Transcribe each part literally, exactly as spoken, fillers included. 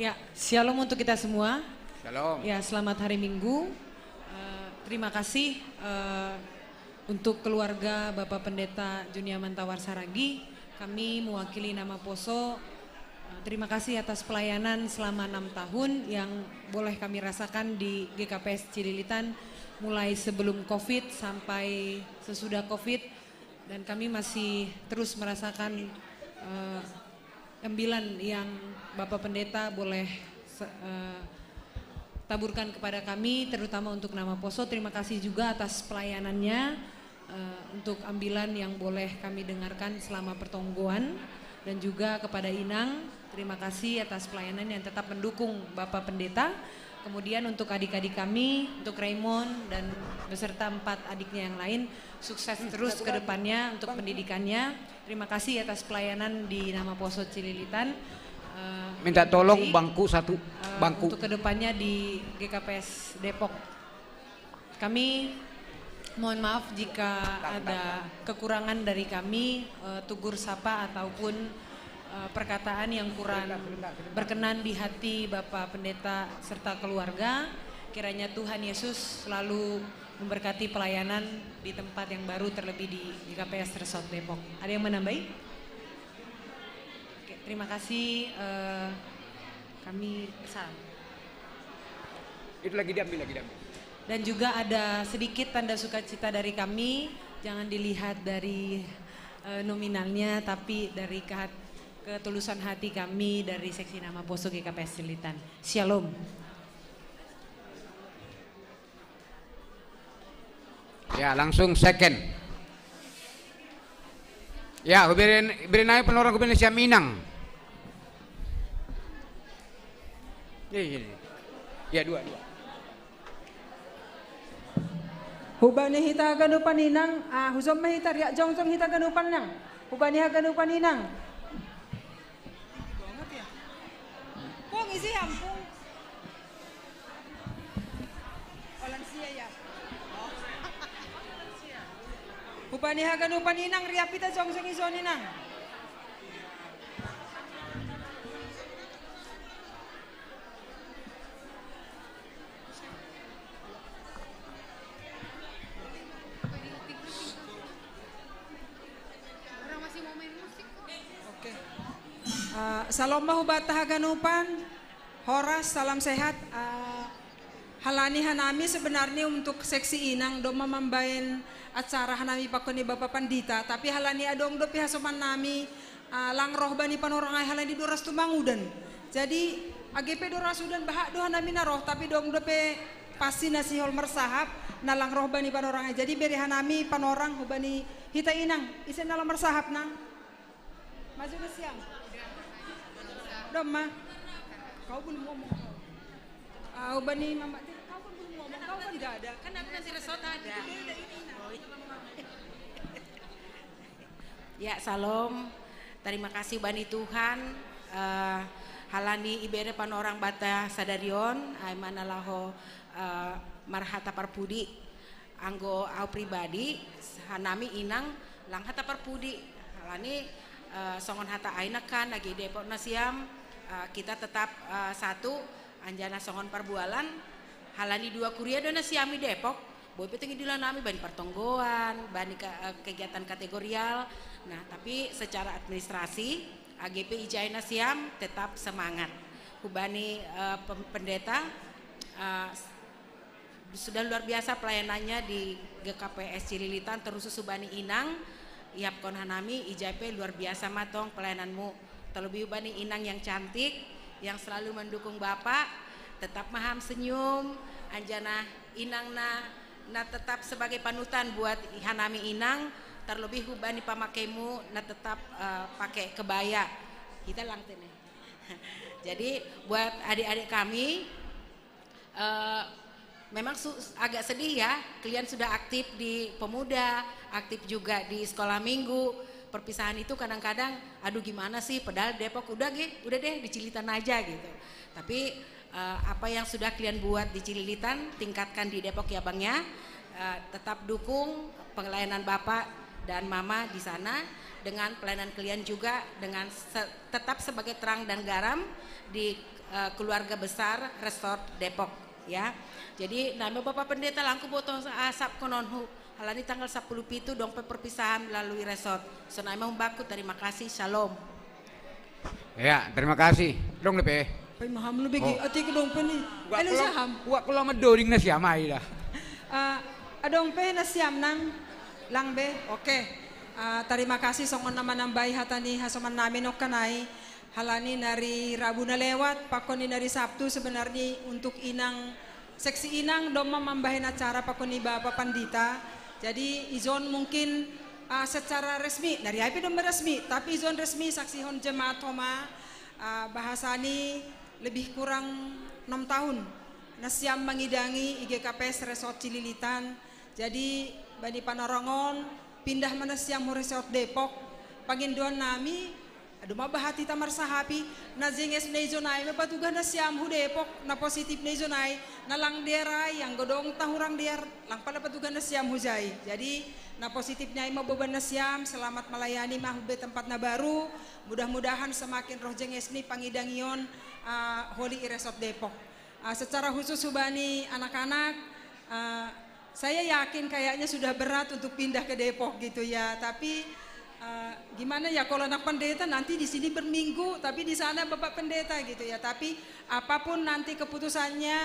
Ya, shalom untuk kita semua. Shalom. Ya, selamat hari Minggu. Eh, terima kasih eh, untuk keluarga Bapak Pendeta Juniaman Tawar Saragi. Kami mewakili Namaposo. Eh, terima kasih atas pelayanan selama enam tahun yang boleh kami rasakan di G K P S Cililitan, mulai sebelum covid sampai sesudah covid, dan kami masih terus merasakan eh, ambilan yang Bapak Pendeta boleh se- eh, taburkan kepada kami, terutama untuk Namaposo. Terima kasih juga atas pelayanannya eh, untuk ambilan yang boleh kami dengarkan selama pertonggoan, dan juga kepada Inang. Terima kasih atas pelayanan yang tetap mendukung Bapak Pendeta. Kemudian untuk adik-adik kami, untuk Raymond dan beserta empat adiknya yang lain, sukses terus ke depannya untuk pendidikannya. Terima kasih atas pelayanan di Namaposo Cililitan. Eh, Minta tolong baik, bangku satu, eh, bangku. Untuk kedepannya di G K P S Depok. Kami mohon maaf jika ada kekurangan dari kami, eh, tugur sapa ataupun eh, perkataan yang kurang berkenan di hati Bapak Pendeta serta keluarga. Kiranya Tuhan Yesus selalu memberkati pelayanan di tempat yang baru, terlebih di G K P S Resort Depok. Ada yang menambahi? Oke, terima kasih. Eh, kami salam. Itu lagi diambil, lagi diambil. Dan juga ada sedikit tanda sukacita dari kami. Jangan dilihat dari eh, nominalnya, tapi dari kehat- ketulusan hati kami dari Seksi Namaposo G K P S Cililitan. Shalom. Ya, langsung second. Ya, hubirin, hubirin aja panorang, hubirin Nasiam Inang. Iya, iya, iya. Ya, dua, dua. Hubani hita haganupan Inang, ah, husop ma hita, riak jongjong hita haganupan Inang. Hubani haganupan Inang. Pung, isi ampung. Oh, lansia ya. Hubani haganupan Inang, riak hita jongjong ison Inang. Oke. Eh, salom ma hubata haganupan. Horas, salam sehat. Eh, halani hanami sebenarnya untuk seksi Inang doma mambaen acara hanami pakon ni Bapak Pandita, tapi halani adong dope hasoman nami ah, lang roh bani panorangai halani doras tu mangudan. Jadi age pe doras udan, bahat do hanami na roh, tapi dong dope pasti na sihol marsahap na lang roh bani panorangai. Jadi bere hanami panorang hubani hita Inang, ise na lang marsahap, Nang? Maju Nasiam. Dong ma. Kau belum ngomong. Ah, hubani Mama Tir, kau kan belum ngomong, kau kan tidak ada. Kan aku nanti resort ada. Ya, salom. Tarima kasih bani Tuhan. Eh, halani ibere panorang bata sadari on, ai ma na laho eh, marhata parpudi. Anggo au pribadi, hanami Inang lang hata parpudi. Halani eh, songon hata aina kan, age Depok Nasiam, eh, kita tetap eh, satu, anjana songon parbualan, halani dua kuria do Nasiam i Depok, boi pe tung idilanami bani partonggoan, bani ke- eh, kegiatan kategorial. Nah, tapi secara administrasi, age pe ijai Nasiam tetap semangat. Hubani eh, pem- pendeta, eh, sudah luar biasa pelayanannya di G K P S Cililitan, terkhusus hubani Inang. Iapkon hanami, ijai pe luar biasa ma tong pelayananmu. Terlebih hubani Inang yang cantik, yang selalu mendukung Bapak. Tetap ma ham senyum, anjana Inang na, na tetap sebagai panutan buat hanami Inang. Terlebih hubani pamakemu na tetap eh, pakai kebaya. Kita lang tene. Jadi buat adik-adik kami, eh, memang su- agak sedih ya, kalian sudah aktif di pemuda, aktif juga di sekolah minggu. Perpisahan itu kadang-kadang, aduh gimana sih, padahal Depok udah ge, udah deh di Cililitan aja gitu. Tapi eh, apa yang sudah kalian buat di Cililitan, tingkatkan di Depok ya Bang ya. Eh, tetap dukung pelayanan Bapak dan Mama di sana, dengan pelayanan kalian juga, dengan se- tetap sebagai terang dan garam di eh, keluarga besar Resort Depok, ya. Jadi nami Bapak Pendeta, langku boto asap kononhu, halani tanggal sepuluh pitu dong pe perpisahan melalui resort. So nami humbaku, terima kasih, shalom. Ya, terima kasih. Dong depe. Pai maham lu begi, oh. Ati ke dong pe ni. Anu saham. Wa kula medoding na siam ai dah. Uh, adong pe na siam nang lang be. Oke. Okay. Uh, terima kasih songon na manambai hata ni hasoman nami nokkanai. Halani nari Rabu na lewat, pakon ni nari Sabtu sebenarnya untuk inang seksi inang domma mambahen acara pakon ni Bapa Pandita. Jadi ijon mungkin uh, secara resmi, nari ai pe domma resmi, tapi ijon resmi saksihon jemaat homa uh, bahasani lebih kurang enam tahun nasiam mangidangi I G K P S Resort Cililitan. Jadi bani panorongon pindah ma nasiam hu Resort Depok. Pangindoan nami Adu ma bahat hita marsahapi, na jenges na ijonai ma patugah nasiam hu Depok, na positif na ijonai, na lang dear ai, anggo dong tahurang dear, lang pala patugah nasiam hujai. Jadi na positif ni ai ma boban nasiam, selamat malayani ma hube tempat na baru, mudah-mudahan semakin roh jenges ni pangidangion uh, holi i Resort Depok. Uh, secara khusus hubani anak-anak, uh, saya yakin kayaknya sudah berat untuk pindah ke Depok gitu ya. Tapi uh, gimana ya kalau anak pendeta nanti di sini berminggu, tapi di sana Bapak Pendeta gitu ya. Tapi apapun nanti keputusannya,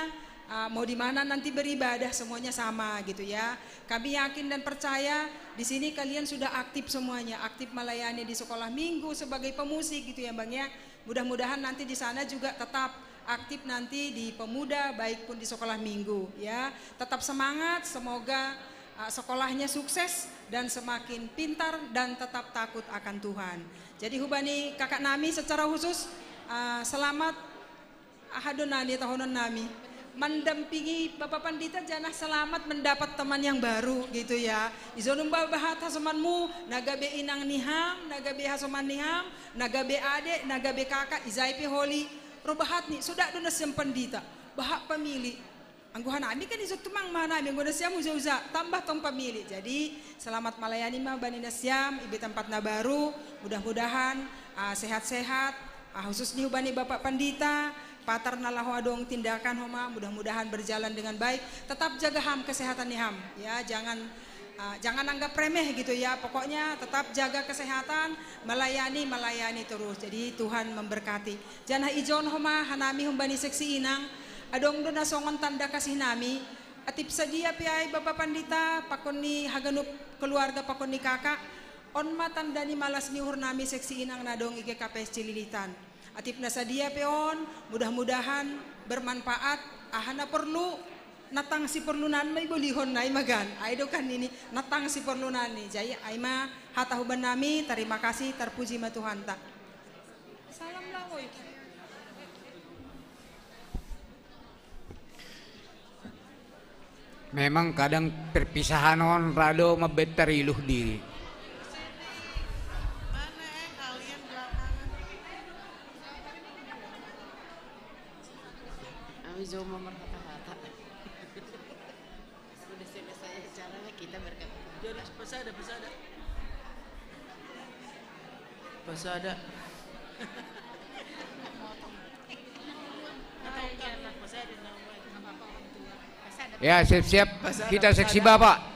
uh, mau di mana nanti beribadah semuanya sama gitu ya. Kami yakin dan percaya di sini kalian sudah aktif semuanya, aktif melayani di sekolah minggu sebagai pemusik gitu ya Bang ya. Mudah-mudahan nanti di sana juga tetap aktif nanti di pemuda baik pun di sekolah minggu ya. Tetap semangat, semoga uh, sekolahnya sukses dan semakin pintar dan tetap takut akan Tuhan. Jadi hubani kakak nami secara khusus uh, selamat ahadon nami tahonon nami mendampingi Bapak Pandita janah selamat mendapat teman yang baru gitu ya. Izo numba bahat hasomanmu, na gabe inang niham, na gabe hasoman niham, na gabe ade, na gabe kakak, ijai pe holi. Ro bahat ni, so dak do nasiam pandita, bahat pamili. Anggo hanami kan izo tumang ma hanami, anggo nasiam uza-uza, tambah tong pamili. Jadi selamat malayani ma bani nasiam, ibe tempat na baru, mudah-mudahan uh, sehat-sehat, uh, khusus ni hubani Bapak Pandita, patar na laho adong tindakan homa, mudah-mudahan berjalan dengan baik. Tetap jaga ham kesehatan ni ham, ya jangan uh, jangan anggap remeh gitu ya. Pokoknya tetap jaga kesehatan, melayani, melayani terus. Jadi Tuhan memberkati. Janah ijon homa hanami humbani seksi inang, adong do na songon tanda kasih nami. Atip sadia pe ai Bapak Pandita pakon ni haganup keluarga pakon ni kakak. On ma tanda ni malas ni uhur nami seksi inang na dong I G K P S Cililitan. Atip na sadia pe on, mudah-mudahan bermanfaat. Aha na porlu, na tang siporlunan ma ibolihon nai magan. Ai do kan nini, na tang siporlunan ni. Jadi ai ma hata huban nami, terima kasih, terpuji ma Tuhanta. Salam lah oi. Memang kadang perpisahan on rado mabetta riluh diri. Kami jauh memerhata-hata. Sudah selesai acaranya kita berkata. Jadi pasada, pasada. Pasada. Ya, siap-siap kita seksi Bapak.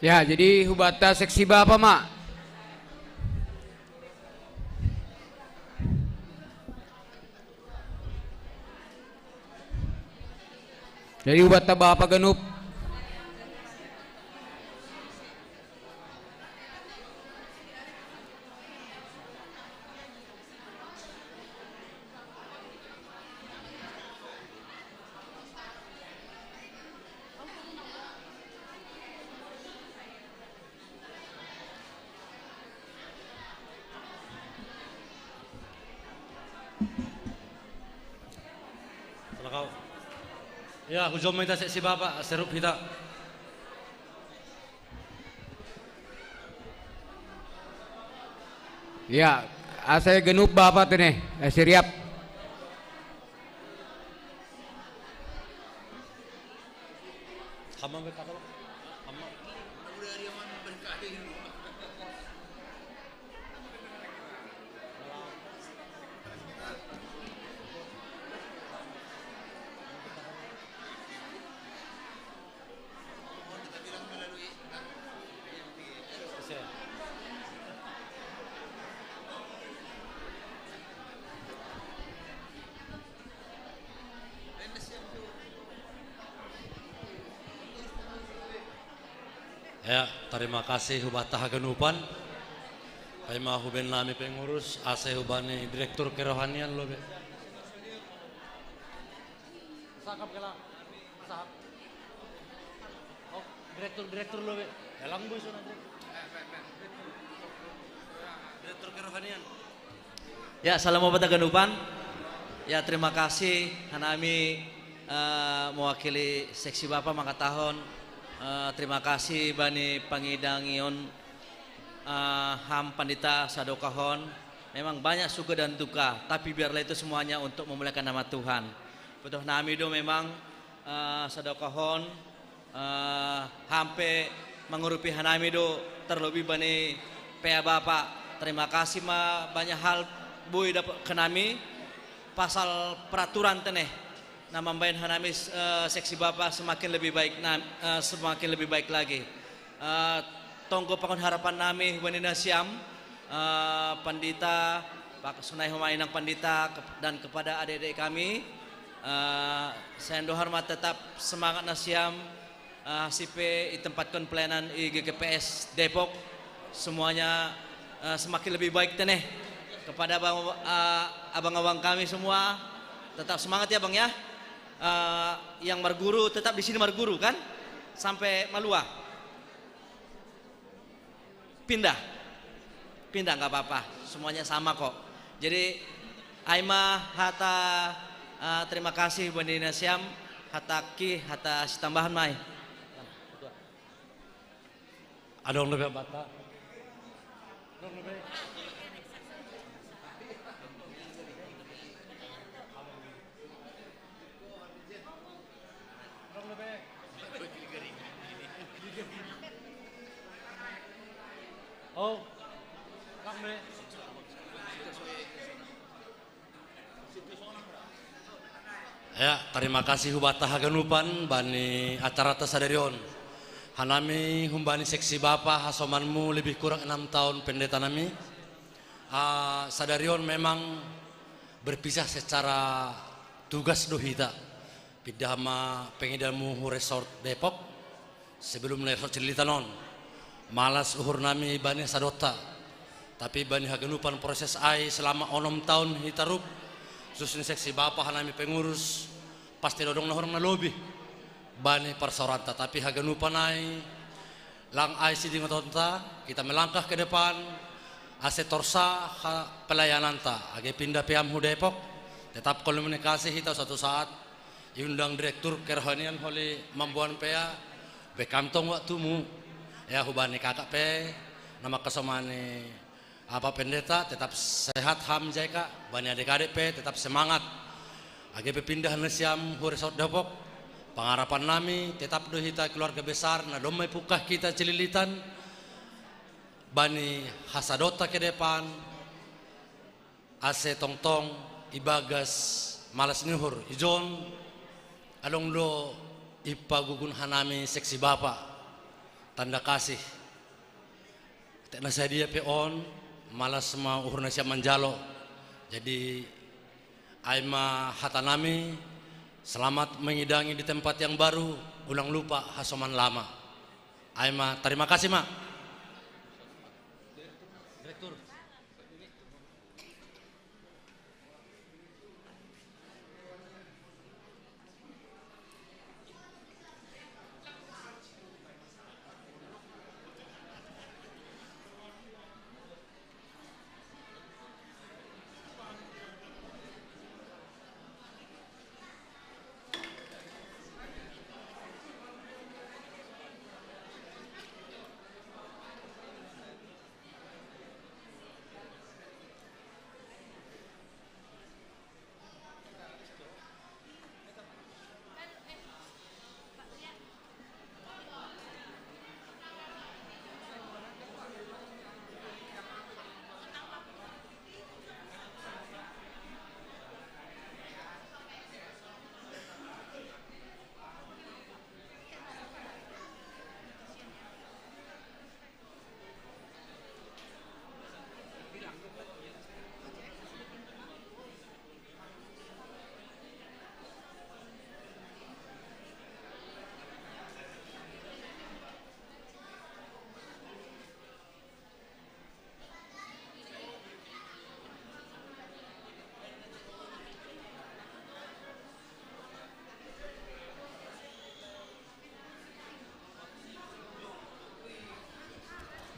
Ya, jadi hubata seksi bapa ma. Jadi hubata bapa ganup. Salakau. Ya, hujom ma hita seksi bapa, serup hita. Ya, asa ganup bapa tu ne, eh, siriap. Hamam be kata lo. Hamam. Ya, tarima kasih hubata haganupan. Paima hubaen nami pengurus, asa hubani direktur kerohanian lo be. Sakap kela, sahap. Oh, direktur, direktur lo be. Dalang boy sona direktur. Direktur kerohanian. Ya, salam obat haganupan. Ya, terima kasih hanami, eh, mewakili seksi bapa mangkatahon, eh, terima kasih bani pangidangion, eh, ham pandita sadokahon. Memang banyak suka dan duka, tapi biarlah itu semuanya untuk memuliakan nama Tuhan. Butuh nami do memang, eh, sadokahon, eh, ham pe mangurupi hanami do, terlebih bani pea bapa. Terima kasih ma banyak hal boi dapat ke nami pasal peraturan teneh. Na mambaen hanami, eh, seksi bapa semakin lebih baik, na, eh, semakin lebih baik lagi. Eh, tonggo pangan harapan nami hubani nasiam, eh, pandita, Pak Sunai Homa Inang pandita, kep-, dan kepada adik-adik kami, eh, saya dohar ma tetap semangat nasiam, eh, sipe i tempatkon pelayanan i G K P S Depok, semuanya, eh, semakin lebih baik teneh. Kepada abang, eh, abang-abang kami semua, tetap semangat ya, Bang, ya. Eh, yang marguru tetap di sini marguru, kan? Sampai malua. Pindah. Pindah, nggak apa-apa. Semuanya sama kok. Jadi, ai ma hata, eh, terima kasih bani nasiam, hata ki, hata sitambahan mai. Adong lebe bata. Adong lebe. Oh, lang be. Ya, tarima kasih hubata haganupan bani acarata sadari on. Hanami humbani seksi bapa hasomanmu lebih kurang enam tahun pendeta nami. Ah, sadari on memang berpisah secara tugas do hita. Pindah ma pengidanmu hu Resort Depok, sebelum na Resort Cililitan on. Malas uhur nami bani sadonta. Tapi bani haganupan proses ai selama onom tahun hita rup, khusus ni seksi bapa hanami pengurus, pasti do adong na hurang na lobi bani parsaoranta. Tapi haganupan ai, lang ai sidingotonta, kita melangkah ke depan, ase torsa ha-, pelayananta. Age pindah pe ham hu Depok, tetap komunikasi hita suatu saat, iundang direktur kerohanian holi mamboan pea, bekam tong waktumu. Ya, hubani kakak pe, na mangkasomani apa pendeta, tetap sehat ham jeka, bani adek-adek pe, tetap semangat. Age pe pindah nasiam hu Resort Depok, pangarapan nami, tetap do hita keluarga besar, na domma ipungkah hita Cililitan, bani hasadonta ke depan, ase tongtong ibagas malas ni uhur, ijon adong do ipagugun hanami seksi bapa. Tanda kasih. Tek na sadia pe on, malas ma uhur na siap manjalo. Jadi, ai ma hata nami, selamat mengidangi di tempat yang baru, ulang lupa hasoman lama. Ai ma, tarima kasih ma.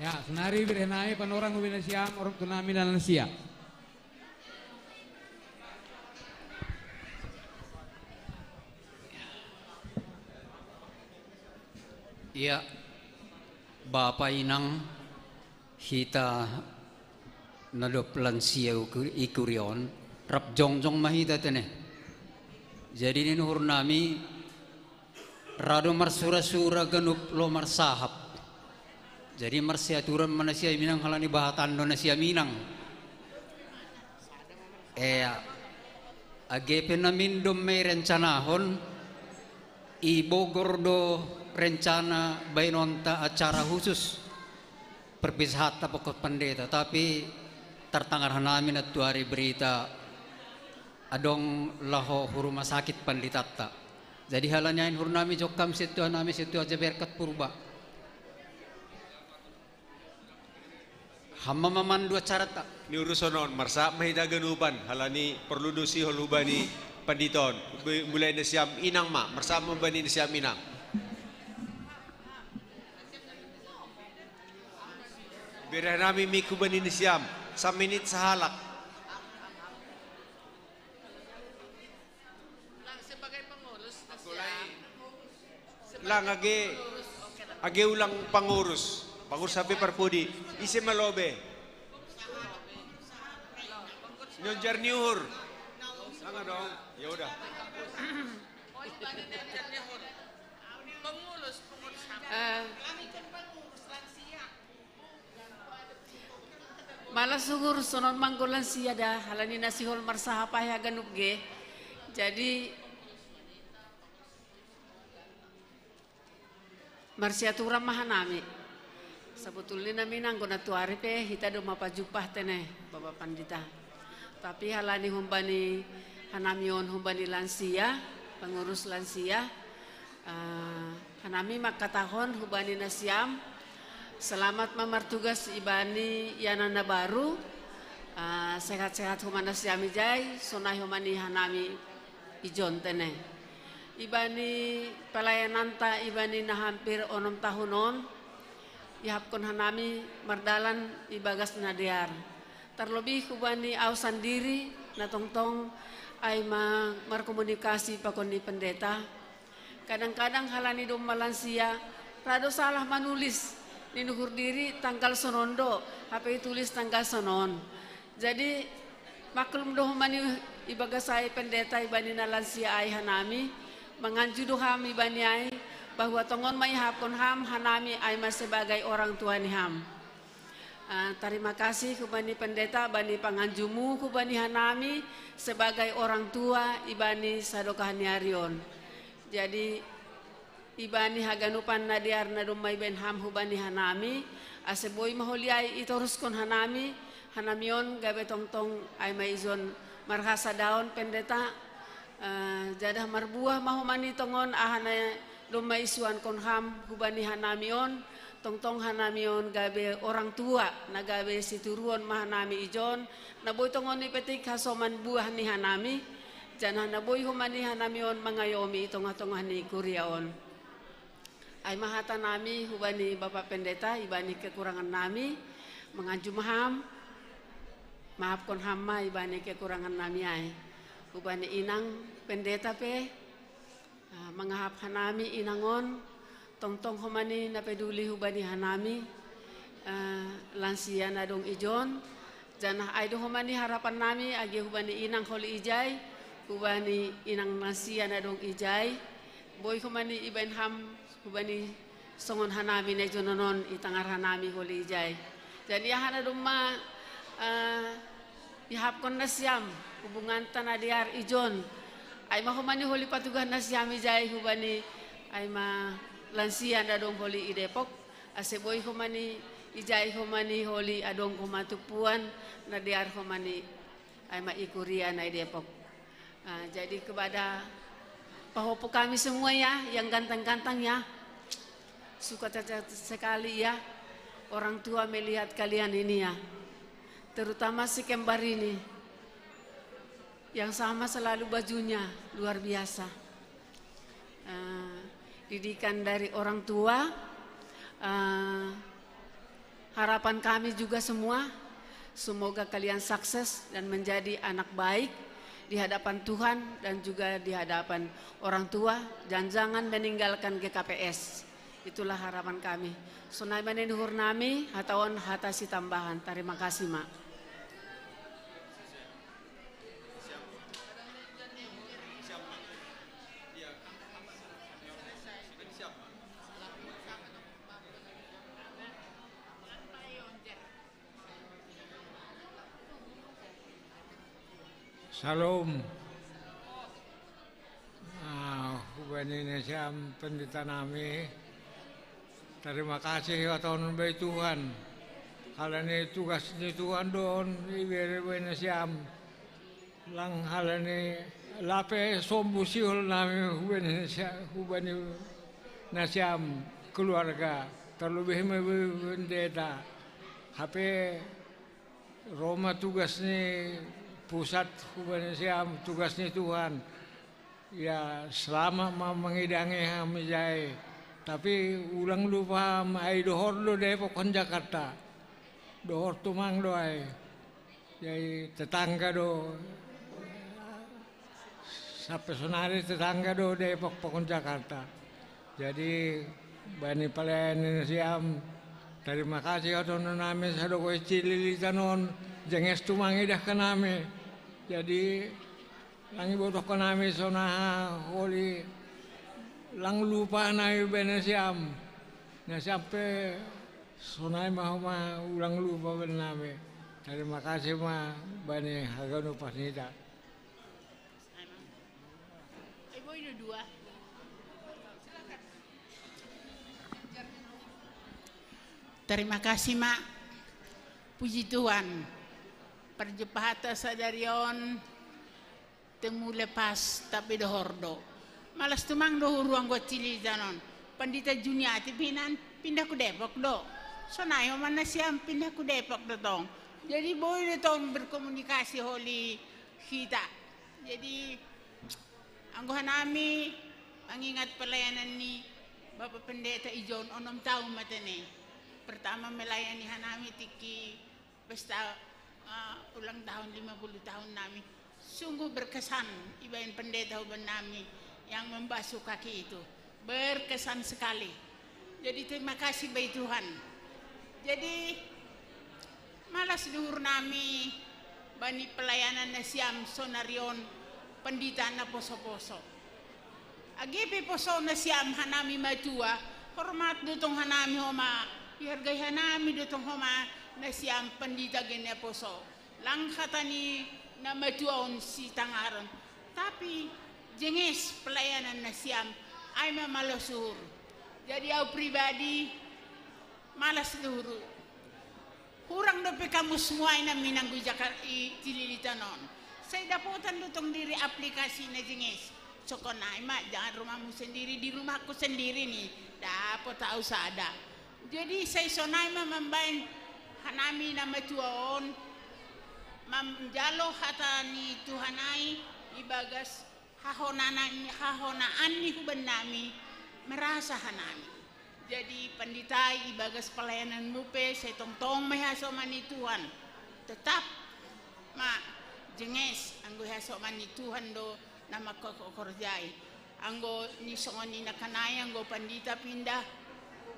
Ya, sonari bere nai panorang hubena siam orang tua nami na lansia. Ia, bapa inang, hita na dob lansia i kurion, rap jongjong ma hita tene. Jadi nini uhur nami, ra do marsura-sura ganup laho marsahap. Jadi marsiaturan ma na siam inang halani bahatan do na siam inang. Ea, age pe na mindom ma i rencanahon, i Bogor do rencana baenonta acara khusus perpisahatta pokok pandita, tapi tartangar hanami nantuari berita adong laho hu rumah sakit panditatta. Jadi halani ai uhur nami jongkam sintua nami sintua Jaberkat Purba. Ham ma mamandu acarata. Ni uruson on, marsahap ma hita ganupan, halani porlu do sihol hubani pandita on. Mulai na siam inang ma, marsahap ma hubani na siam inang. Bere nami mik hubani na siam, saminit sahalak. Lang age, age ulang pangurus. Pangurus hape parpudi. Ise ma lobe? Nionjar ni uhur. Lang adong. Ya udah. Eh, malas uhur sonon ma anggo lansia da, halani na sihol marsahap ai haganup ge. Jadi, marsiaturan ma hanami. Sabotulna nami anggo nantuari pe hita do ma pajumpah tene, Bapa Pandita. Tapi halani humbani hanami on humbani lansia, pangurus lansia, eh, hanami mangkatahon hubani na siam, selamat ma martugas ibani ianan na baru, eh, sehat-sehat homa na siam ijai, sonai homa ni hanami ijon tene. Ibani pelayananta ibani na hampir onom tahun on, ihapkon hanami mardalan ibagas na dear. Tarlobih hubani au sandiri, na tongtong ai ma markomunikasi pakon ni pendeta. Kadang-kadang halani domma lansia, ra do salah manulis, ni uhur diri tanggal sonon do, hape itulis tanggal sonon. Jadi, maklum do homa ni ibagas ai pendeta ibani na lansia ai hanami, manganju do ham ibani ai, bahwa tongon ma ihapkon ham hanami ai ma sebagai orang tua ni ham. Ah, tarima kasih hubani pendeta bani panganjumu hubani hanami sebagai orang tua ibani sadokah ni ari on. Jadi, Ibani haganupan na dear na domma ibaen ham hubani hanami, ase boi ma holi ai itoruskon hanami, hanami on gabe tongtong ai ma ijon marhasadaon pendeta, eh, jadah marbuah ma homani tongon aha na domma isuankon ham hubani hanami on, tongtong hanami on gabe orang tua, na gabe situruon ma hanami ijon, na boi tongon ipetik hasoman buah ni hanami, janah na boi homani hanami on mangayomi i tongah-tongah ni kuria on. Ai ma hata nami hubani Bapak Pendeta ibani kekurangan nami, manganju ma ham, maafkon ham ma ibani kekurangan nami ai. Hubani inang pendeta pe, ah, mangahap hanami inang on, tongtong homani na peduli hubani hanami, ah, lansia na dong ijon, janah ai do homani harapan nami age hubani inang holi ijai, hubani inang lansia na dong ijai, boi homani ibaen ham hubani songon hanami na ijonon on i tangar hanami holi ijai. Jadi aha na domma, eh, ihapkon nasiam, hubunganta na dear ijon. Ai ma homani holi patugah nasiam ijai hubani, ai ma lansia na dong holi i Depok, ase boi homani ijai homani holi adong homa tumpuan na dear homani ai ma i kuria na i Depok. Ah, jadi kepada pahompu kami semua ya, yang ganteng-ganteng ya. Suka caca sekali ya, orang tua melihat kalian ini ya. Terutama si kembar ini, yang sama selalu bajunya, luar biasa. Eh, didikan dari orang tua, eh, harapan kami juga semua, semoga kalian sukses dan menjadi anak baik di hadapan Tuhan dan juga di hadapan orang tua, dan jangan meninggalkan G K P S. Itulah harapan kami. Sonai ma na ni uhur nami, hata on hata sitambahan. Terima kasih, Mak. Shalom. Ah, hubani nasiam pendeta nami. Terima kasih hatahonon bai Tuhan. Halani tugas ni Tuhan do on ibere bai nasiam. Lang halani lape sombu sihol nami hubani nasia-, hubani nasiam keluarga, terlebih ma bai pendeta. Hape ro ma tugas ni pusat hubani nasiam, tugas ni Tuhan. Ya, selamat ma mangidangi ham ijai. Tapi ulang lupa ham, ai dohor do Depok hon Jakarta. Dohor tumang do ai. Jadi tetangga do. Sampe sonari tetangga do Depok pakon Jakarta. Jadi bani pelayanan nasiam, terima kasih hatahonon nami sadokoi Cililitan on, jenges tumang idahkon nami. Jadi lang ibotohkon nami sonaha holi, lang lupa nami bai nasiam. Nasiam pe sonai ma homa ulang lupa bai nami. Terima kasih ma bani haganupan hita. Terima kasih, Mak. Puji Tuhan. Parjumpahanta sadari on, temu lepas tapi dohor do. Malas tumang do huruang gocili janon. Pandita Juniati pinan pindah ku Depok do. Sonai homa nasiam pindah ku Depok do tong. Jadi boi do tong berkomunikasi holi hita. Jadi anggo hanami mangingat pelayanan ni Bapak Pendeta ijon onom tahun matene. Pertama melayani hanami tiki pesta, eh, ulang tahun lima puluh tahun nami. Sungguh berkesan ibaen pendeta huban nami yang membasuh kaki itu. Berkesan sekali. Jadi terima kasih bai Tuhan. Jadi malas di uhur nami bani pelayanan nasiam sonari on pandita na poso-poso. Age pe poso nasiam hanami matua, hormat do tong hanami homa, ihargai hanami do tong homa nasiam pandita gena poso. Lang hata ni na matua on sitangaron. Tapi jenges pelayanan nasiam Ai ma malas uhur. Jadi au pribadi malas do uhur. Hurang dope kamus muai na minanggu i Jakar-, i Cililitan on. Sai dapotan do tong diri aplikasi na jenges. Sokon ai ma, jangan rumahmu sendiri, di rumahku sendiri ni. Dapot au sada. Jadi sai sonai ma mambaen hanami na matua on, manjalo hata ni Tuhan ai ibagas hahonaan, hahonaan ni huban nami, merasa hanami. Jadi pandita, ibagas pelayananmu pe sai tongtong ma i hasoman ni Tuhan. Tetap ma jenges, anggo i hasoman ni Tuhan do na mangkorjai. Anggo ni songon i na kanai, anggo pandita pindah,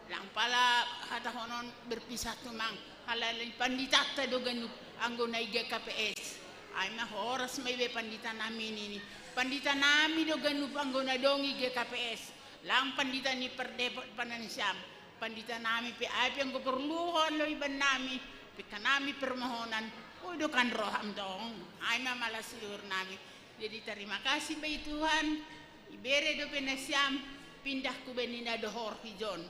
lang pala hatahonon berpisah tumang, halani panditanta do ganup anggo na i G K P S. Ai ma horas ma ibe pandita nami nini. Pandita nami do ganup anggo na adong i G K P S. Lang pandita ni pardepot panansiam. Pandita nami pe ai pe anggo porluhon do iban nami, pe hanami permohonan, oi do kan roham tong. Ai ma malas uhur nami. Jadi tarima kasih bai Tuhan, ibere dope nasiam pindah hubaen i na dohor hijon.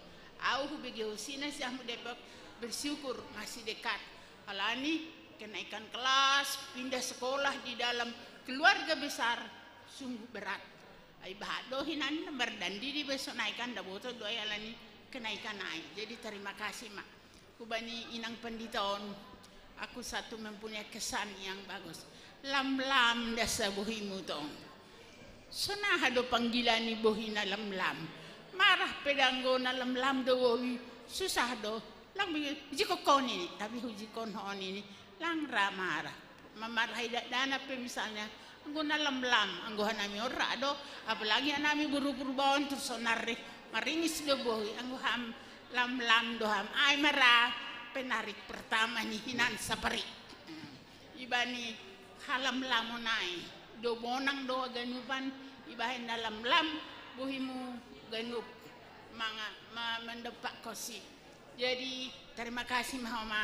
Au hubege hosina sian Depok, bersyukur masih dekat. Halani kenaikan kelas, pindah sekolah di dalam keluarga besar sungguh berat. Ai bahat do hinan na mardandi dibaen sonai kan, daboto do ai halani kenaikan ai. Jadi tarima kasih ma. Hubani inang pandita on, aku satu mempunyai kesan yang bagus. Lamlam da sa bohimu tong. Sonaha do panggilan ni bohi na lamlam. Marah pe da anggo na lamlam do bohi, susah do. Lang bigi, hujikon ho nini, tapi hujikon ho nini. Lang ra marah. Mamarahi dakdanak pe misalnya, anggo na lamlam, anggo hanami on ra do, apalagi hanami boru Purbaon tu sonari, maringis do bohi, anggo ham lamlam do ham, ai ma ra penarik pertama ni hinan sapari. Ibani halamlamon ai, do bonang do haganupan, ibahen na lamlam, bohimu ganup, manga-, ma-, mandompak kosi. Jadi, tarima kasih ma ho ma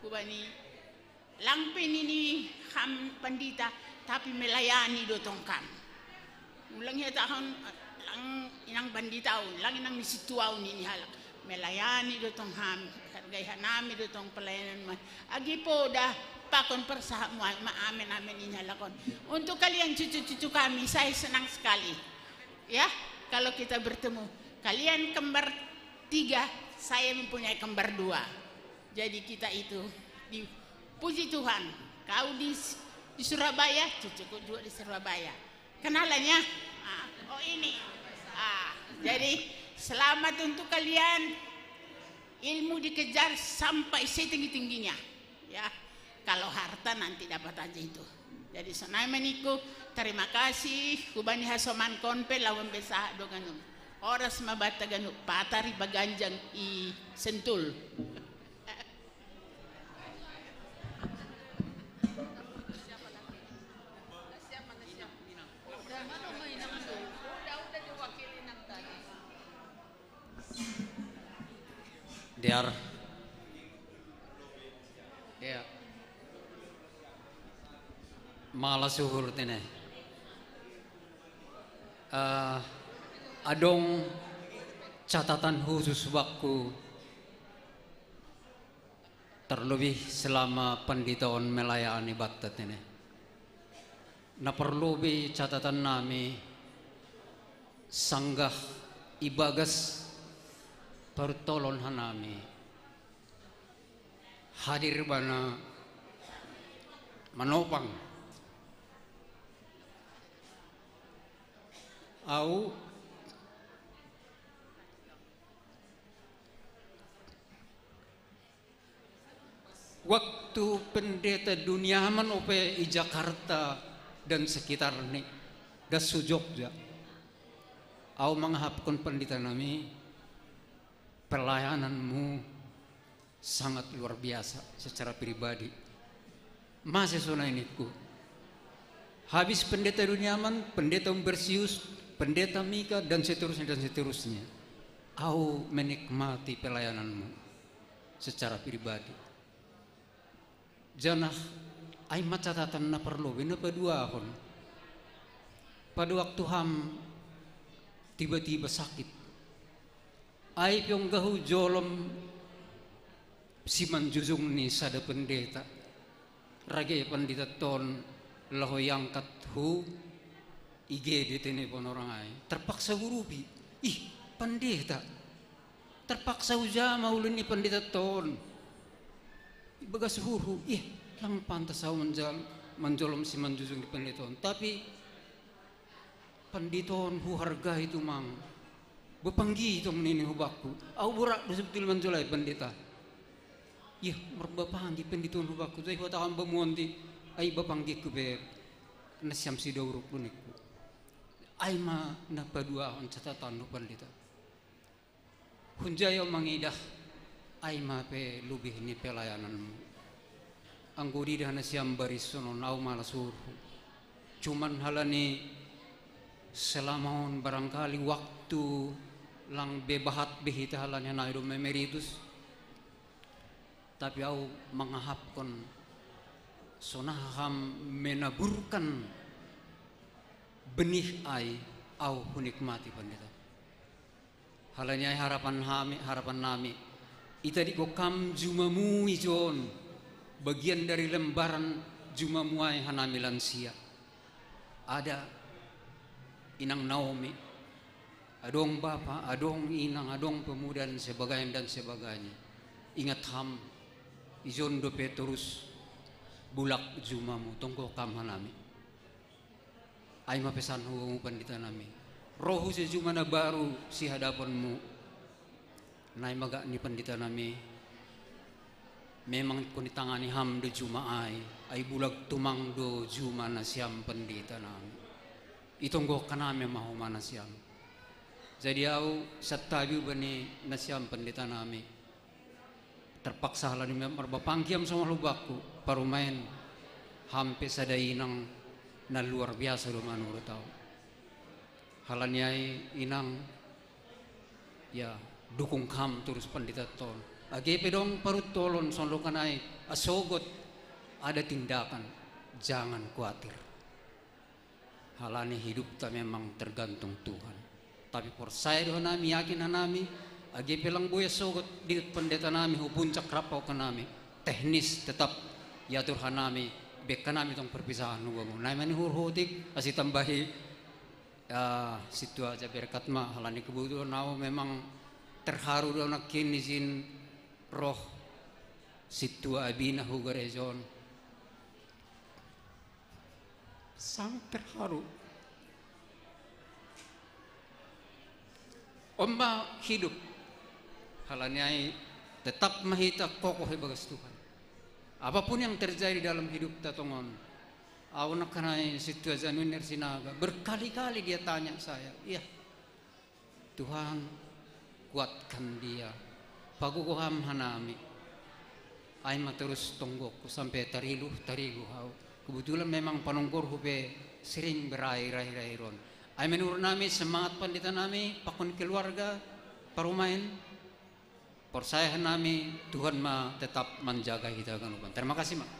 hubani Lang pe nini ham pandita, tapi melayani do tong kam. Ulang ia tahun, lang inang pandita au, lang inang ni sintua au nini halak. Melayani do tong ham, hargai hanami do tong pelayanan ma. Agi poda pakon persahat muai ma amen amen nini halak on. Untuk kalian cucu-cucu kami, saya senang sekali. Ya, kalau kita bertemu. Kalian kembar tiga, saya mempunyai kembar dua. Jadi kita itu dipuji Tuhan. Kau di, di Surabaya, cucuku juga di Surabaya. Kenalan ya? Ah, oh ini. Ah, jadi selamat untuk kalian. Ilmu dikejar sampai setinggi-tingginya. Ya, kalau harta nanti dapat aja itu. Jadi sonai ma ningku, tarima kasih, hubani hasomankon pe laho be sahat do ganup. Horas ma banta ganup, patari paganjang i Sentul. Dear. Ya. Malas uhur tene. Eh, adong catatan khusus bakku, terlebih selama pandita on melayani banta tene. Na parlobi catatan nami, sanggah ibagas parutolon hanami. Hadir bana manopang. Au Waktu pendeta Duniaman ope i Jakarta dan sekitarni, das su Jogja. Au mangahapkon pendeta nami, pelayananmu sangat luar biasa secara pribadi. Mase sonai ningku. Habis pendeta Duniaman, pendeta Umbersius, pendeta Mika, dan seterusnya, dan seterusnya. Au menikmati pelayananmu secara pribadi. Janah ai ma catatan na parlobi na paduahon. Pada waktu ham Tiba-tiba sakit. Ai pe ongga hujolom simanjujung ni sada pendeta. Rage pandita ton laho iangkat hu I G D, tene Ponorang ai. Terpaksa hurupi. Ih, pandita. Terpaksa hujama ulun ni pandita ton. Ibagas uhurhu, ih, lang pantas au manjal-, manjolom simanjujung ni pandita on. Tapi pandita on huhargai tumang. Bapanggi tong nini hu bakku. Au borat do sebetulna manjolai pandita. Ih, marbapanggi pandita on hu bakku. Jadi huhatahon bamu on di, ai bapanggingku pe nasiam sidauruk do ningku. Ai ma na paduahon catatan hu pandita. Hunjai au mangidah, ai ma pe lobih ni pelayananmu. Anggo didah nasiam barison on, au malas uhurhu. Cuman halani selama on barangkali waktu lang be bahat be hita halani hanami do memeritus. Tapi au mangahapkon, sonang ham menaburkan benih ai, au hunikmati pandita. Halani ai harapan hami, harapan nami, itadingko kam jumamu ijon, bagian dari lembaran jumamu ai hanami lansia. Ada Inang Naomi, adong bapa, adong inang, adong pemuda dan sebagainya, dan sebagainya. Ingat ham, ijon dope torus bulak jumamu, tonggo kam hanami. Ai ma pesanhu pandita nami. Ro huse juma na baru sihadaponmu. Nai ma gak ni pandita nami. Memang ingkon itangani ham do juma ai, ai bulag tumang do juma nasiam pandita nami. Itonggohon hanami ma homa nasiam. Jadi au santabi ubahen nasiam pandita nami. Terpaksa halani marbapanggi ham somal hu bakku, parumaen ham pe sada inang na luar biasa do manurut au. Halani ai inang, ya, dukung kam torus pandita ton. Age pe dong paruntolon songon dohonon ai, asogot ada tindakan, jangan kuatir. Halani hidupta memang tergantung Tuhan. Tapi porsaya do hanami, yakin hanami, age pe lang boi asogot dihuthon pandita nami hu puncak rap hahuthon nami, teknis tetap iatur hanami, baen hanami tong perpisahan hu bamu. Nai ma ni uhurhu otik, asi tambahi, ah, sintua aja berkat ma, halani kebetulan au memang terharu do nangkin izin roh sintua abina hu gareja on. Sangat terharu. On ma hidup. Halani ai tetap ma hita kokoh ibagas Tuhan. Apapun yang terjadi dalam hidupta tongon. Au nangkin ai sintua Januiner Sinaga, berkali-kali dia tanya saya, "Iya, Tuhan, kuatkan dia. Pagogo ham hanami." Ai ma torus tonggokku sampe tariluh, tariluh au. Kebetulan memang panonggorhu pe sering berahi, rahi-rahi ron. Ai ma ni uhur nami, semangat pandita nami, pakon keluarga, parumaen. Porsaya hanami, Tuhan ma tetap manjaga hita haganupan. Terima kasih, Mak.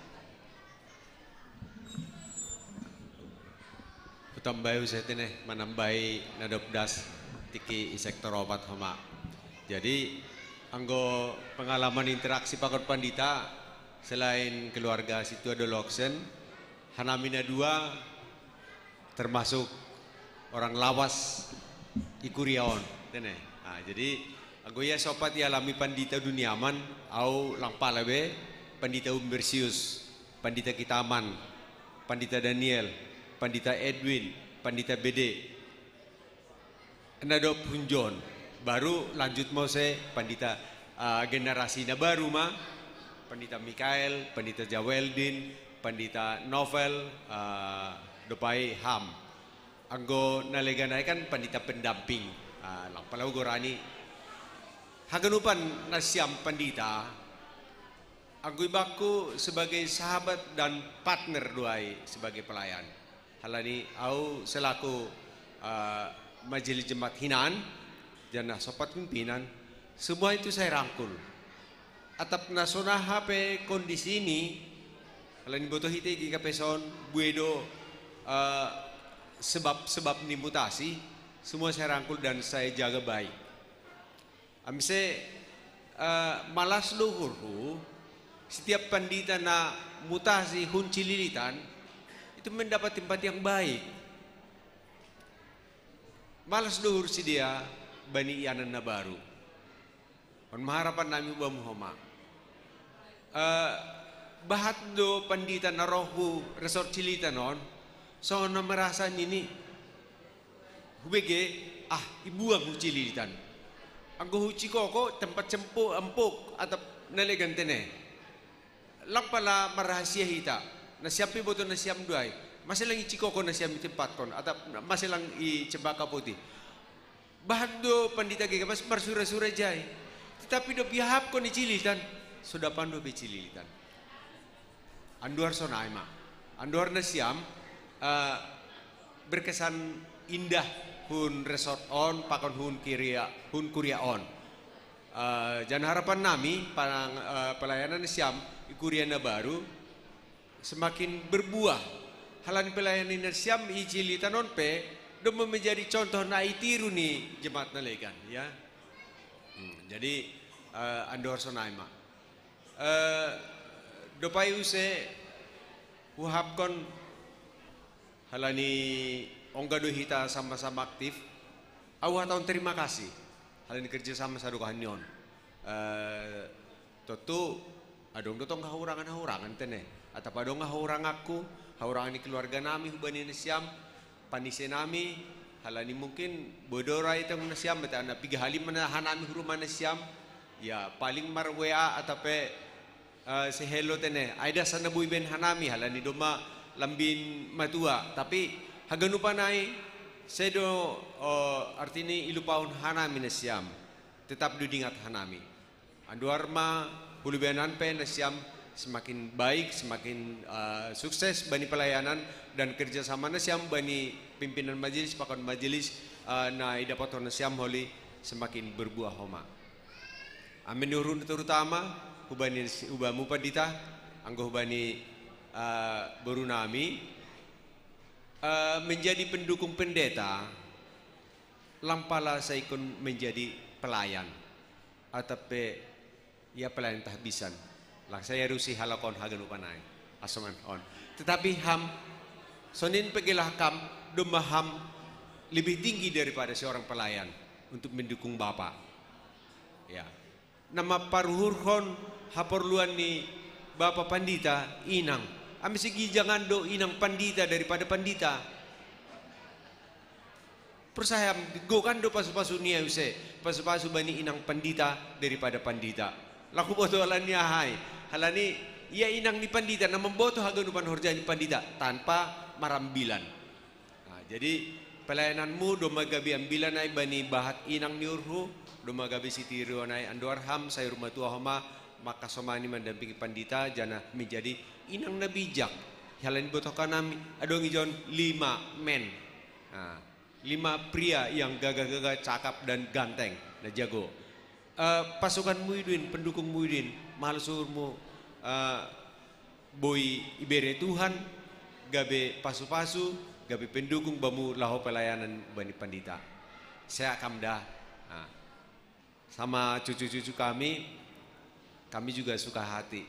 Hutambai hu sete ne, manambai na dob das tingki i sektor opat homa. Jadi, anggo pengalaman interaksi pakon pandita, selain keluarga sintua doloksen, hanami na dua termasuk orang lawas i kuria on, tene. Ah, jadi, anggo ia sopat ialami pandita Duniaman, au lang pala be, pandita Umbersius, pandita Kitaman, pandita Daniel, pandita Edwin, pandita Bede. Na dob hunjon, baru lanjut muse pandita, ah, generasi na baru ma, pandita Mikael, pandita Jaweldin, pandita Novel, ah, dob ai ham. Anggo na legan ai kan pandita pendamping, ah, lang pala hugorani. Haganupan nasiam pandita, anggo ibakku sebagai sahabat dan partner do ai sebagai pelayan. Halani au selaku, ah, majelis jemaat hinan, janah sopat pimpinan, semua itu saya rangkul. Atap na sonang hape kondisi ni, halani boto hita i G K P S on, bue do, eh, sebab-sebab ni mutasi, Semua saya rangkul dan saya jaga baik. Amse, eh, malas do uhurhu, setiap pandita na mutasi hun Cililitan, itu mendapat tempat yang baik. Malas do uhur si dia bani ianan na baru. On ma harapan nami bamu homa. Eh, bahat do pandita na ro hu resort Cililitan on, songon na merasa nini, hubege, ah, ibuang hu Cililitan. Anggo hu Cikoko tempat cempuk, empuk, atap na legan tene. Lang pala marrahasia hita. Nasiam pe boto nasiam do ai. Mase lang i Cikoko nasiam i tempatkon, atap mase lang i Cempaka Putih. Bahat do pandita gegabas marsura-sura jai. Tetapi dob iahapkon i Cililitan, so dapan dope Cililitan. Andohar sonai ma. Andohar nasiam, eh, berkesan indah hun resort on, pakon hun kuria, hun kuria on. Eh, jana harapan nami, panang, eh, pelayanan nasiam i kuria na baru, semakin berbuah. Halani pelayanan nasiam i Cililitan on pe, domma menjadi contoh na itiru ni jemaat na legan, ya. Hmm, jadi, eh, andohar sonai ma. Eh, dopai use huahapkon halani ongga do hita sama-sama aktif. Au hatahon terima kasih halani kerja sama sadokahon ni on. Eh, tontu adong do tong hahurangan-hahurangan tene. Atap adong hahuranganku, hahurangan ni keluarga nami hubani nasiam, panise nami, halani mungkin boi do ra i tong nasiam, mate na piga hali ma hanami hu rumah nasiam, ya paling mar-W A atap pe, eh, say hello tene, ai ndasa na boi baen hanami, halani domma lambin matua, tapi haganupan ai, sai do, eh, artini ilupahon hanami nasiam, tetap do diingat hanami. Andohar ma hulubenan pe nasiam semakin baik, semakin, eh, sukses bani pelayanan dan kerjasama nasiam bani pimpinan majelis, pakon majelis, eh, na idapothon nasiam holi semakin berbuah homa. Amen ni uhurhu terutama hubani, hubamu pandita, anggo hubani, eh, boru nami, eh, menjadi pendukung pendeta, lang pala sai ingkon menjadi pelayan. Atap pe ia pelayan tahbisan. Lang sai arusi halak on haganupan ai. Asongan on. Tetapi ham, sonin pe gelah kam, domma ham lebih tinggi daripada seorang pelayan untuk mendukung Bapa. Ya. Na mamparuhurhon haporluan ni Bapa Pandita, inang. Amse gijangan do inang pandita daripada pandita. Porsaya, gokan do pasu-pasu ni ai use, pasu-pasu bani inang pandita daripada pandita. Laho huboto halani aha i, halani ia inang ni pandita na mamboto haganupan horja ni pandita tanpa marambilan. Nah, jadi pelayananmu domma gabe ambilan ai bani bahat inang ni uhurhu, domma gabe sitiruon ai. Andohar ham sayur matua homa, mangkasomani mandampingi pandita, janah menjadi inang na bijak. Halani botohkon nami, adong ijon lima men. Nah, lima pria yang gagah-gagah, cakap dan ganteng, na jago. Eh, pasukanmu i do in, pendukungmu i do in, malas uhurmu, eh, boi ibere Tuhan, gabe pasu-pasu, gabe pendukung bamu laho pelayanan bani pandita. Sehat kam da. Nah, sama cucu-cucu kami, kami juga suka hati.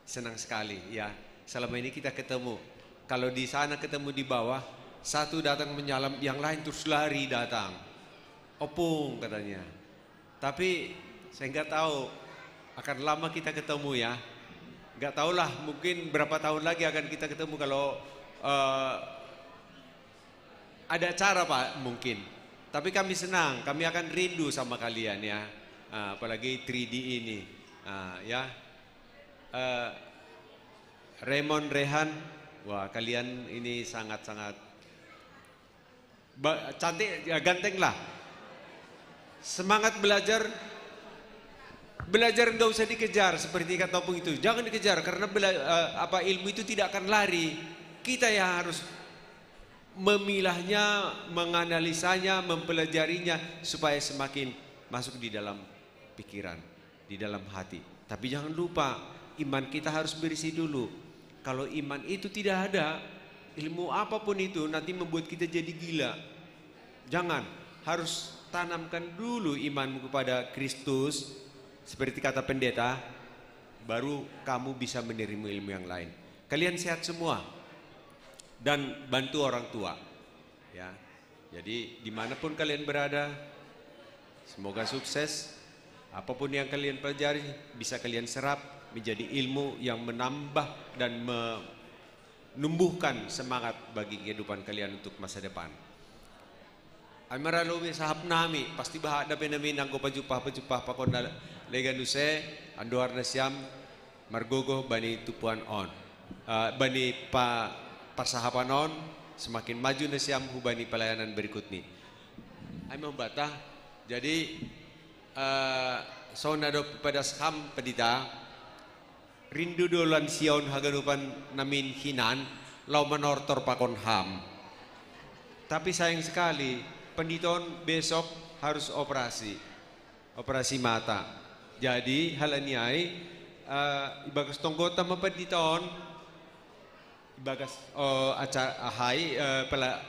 Senang sekali, ya. Selama ini kita ketemu. Kalau di sana ketemu di bawah, satu datang menyalam, yang lain terus lari datang. "Opung," katanya. Tapi saya nggak tahu, akan lama kita ketemu, ya. Nggak tahulah, mungkin berapa tahun lagi akan kita ketemu kalau, eh, ada acara, Pak, mungkin. Tapi kami senang, kami akan rindu sama kalian, ya. Ah, apalagi three D ini. Ah, ya. Eh, Raymond, Rehan, wah, kalian ini sangat-sangat ba-, cantik, ya, ganteng lah. Semangat belajar, belajar nggak usah dikejar seperti kata Opung itu. Jangan dikejar karena bela-, eh, apa, ilmu itu tidak akan lari. Kita yang harus memilahnya, menganalisanya, mempelajarinya supaya semakin masuk di dalam pikiran, di dalam hati. Tapi jangan lupa, iman kita harus berisi dulu. Kalau iman itu tidak ada, ilmu apapun itu nanti membuat kita jadi gila. Jangan, harus tanamkan dulu imanmu kepada Kristus, seperti kata pendeta, baru kamu bisa menerima ilmu yang lain. Kalian sehat semua dan bantu orang tua. Ya, jadi dimanapun kalian berada, semoga sukses. Apapun yang kalian pelajari bisa kalian serap menjadi ilmu yang menambah dan menumbuhkan semangat bagi kehidupan kalian untuk masa depan. Ai maralo be sahap nami, pasti bahat dape nami nanggo pajupah-pajupah pakon na legan use, andoharna siam margogoh bani tumpuan on, eh, bani pa, parsahapan on, semakin maju na siam hubani pelayanan berikutni. Ai mambata, jadi, eh, songon na dob padas ham pandita, rindu do lansia on haganupan namin hinan, laho manortor pakon ham. Tapi sayang sekali, pandita on besok harus operasi. Operasi mata. Jadi, halani ai, eh, ibagas tonggonta ma pandita on, ibagas, eh, acara ahai, eh, pela-,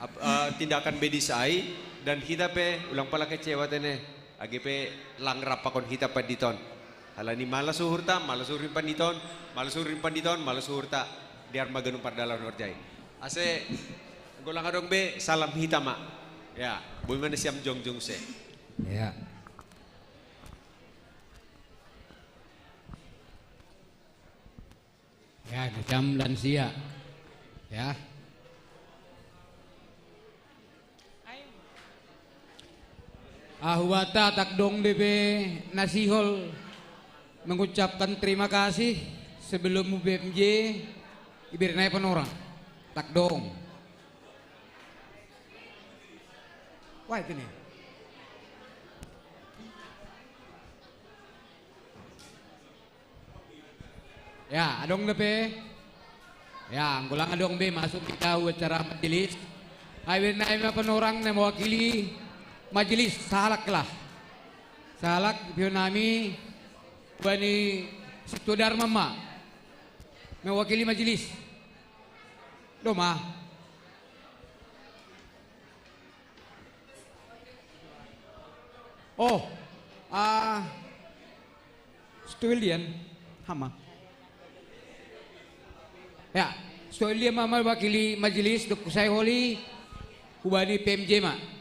ap-, eh, tindakan medis ai, dan hita pe ulang pala kecewa tene, age pe lang rap pakon hita pandita on. Halani malas uhurta, malas uhur ni pandita on, malas uhur ni pandita on, malas uhurta, dear ma ganup pardalanan horja i. Ase, anggo lang adong be, salam hita ma. Ya, boi ma na siam jongjong use. Ya. Ya, na siam lansia. Ya. Ahu bata tak dong dope na sihol mengucapkan terima kasih sebelum B M J iberna i panorang. Tak dong. Wah, itu nih. Ya, adong dope. Ya, anggo lang adong be masuk hita hu acara majelis. Ai be nai ma panorang na mewakili majelis, sahalak lah. Sahalak pio nami bani Sintua Darma ma mewakili majelis. Doma. Oh, ah, Sintua William, hama. Ya, Sintua William ma mewakili majelis, dob sai holi hubani P M J ma.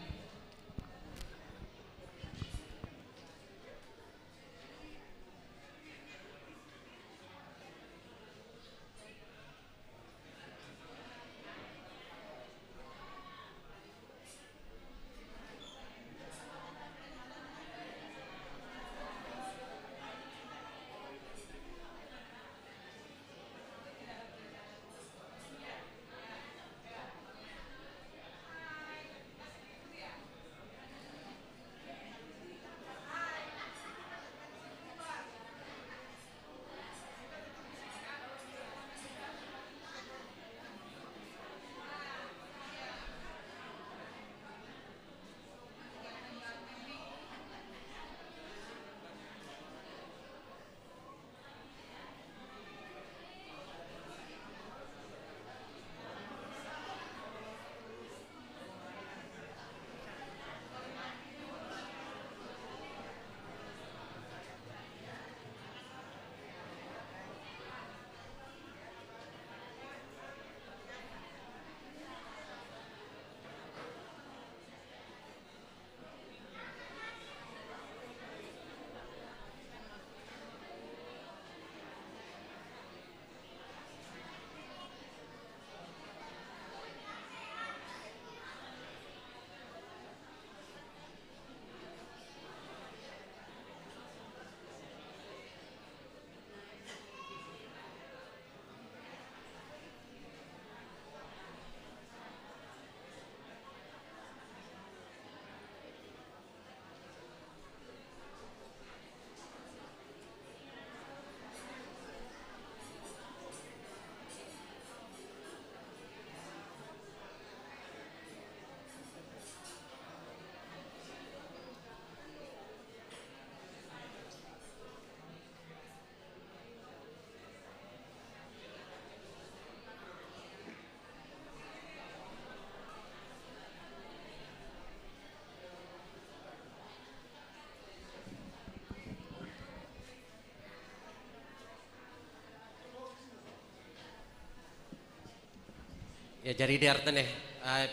Ya, jadi di artene, eh,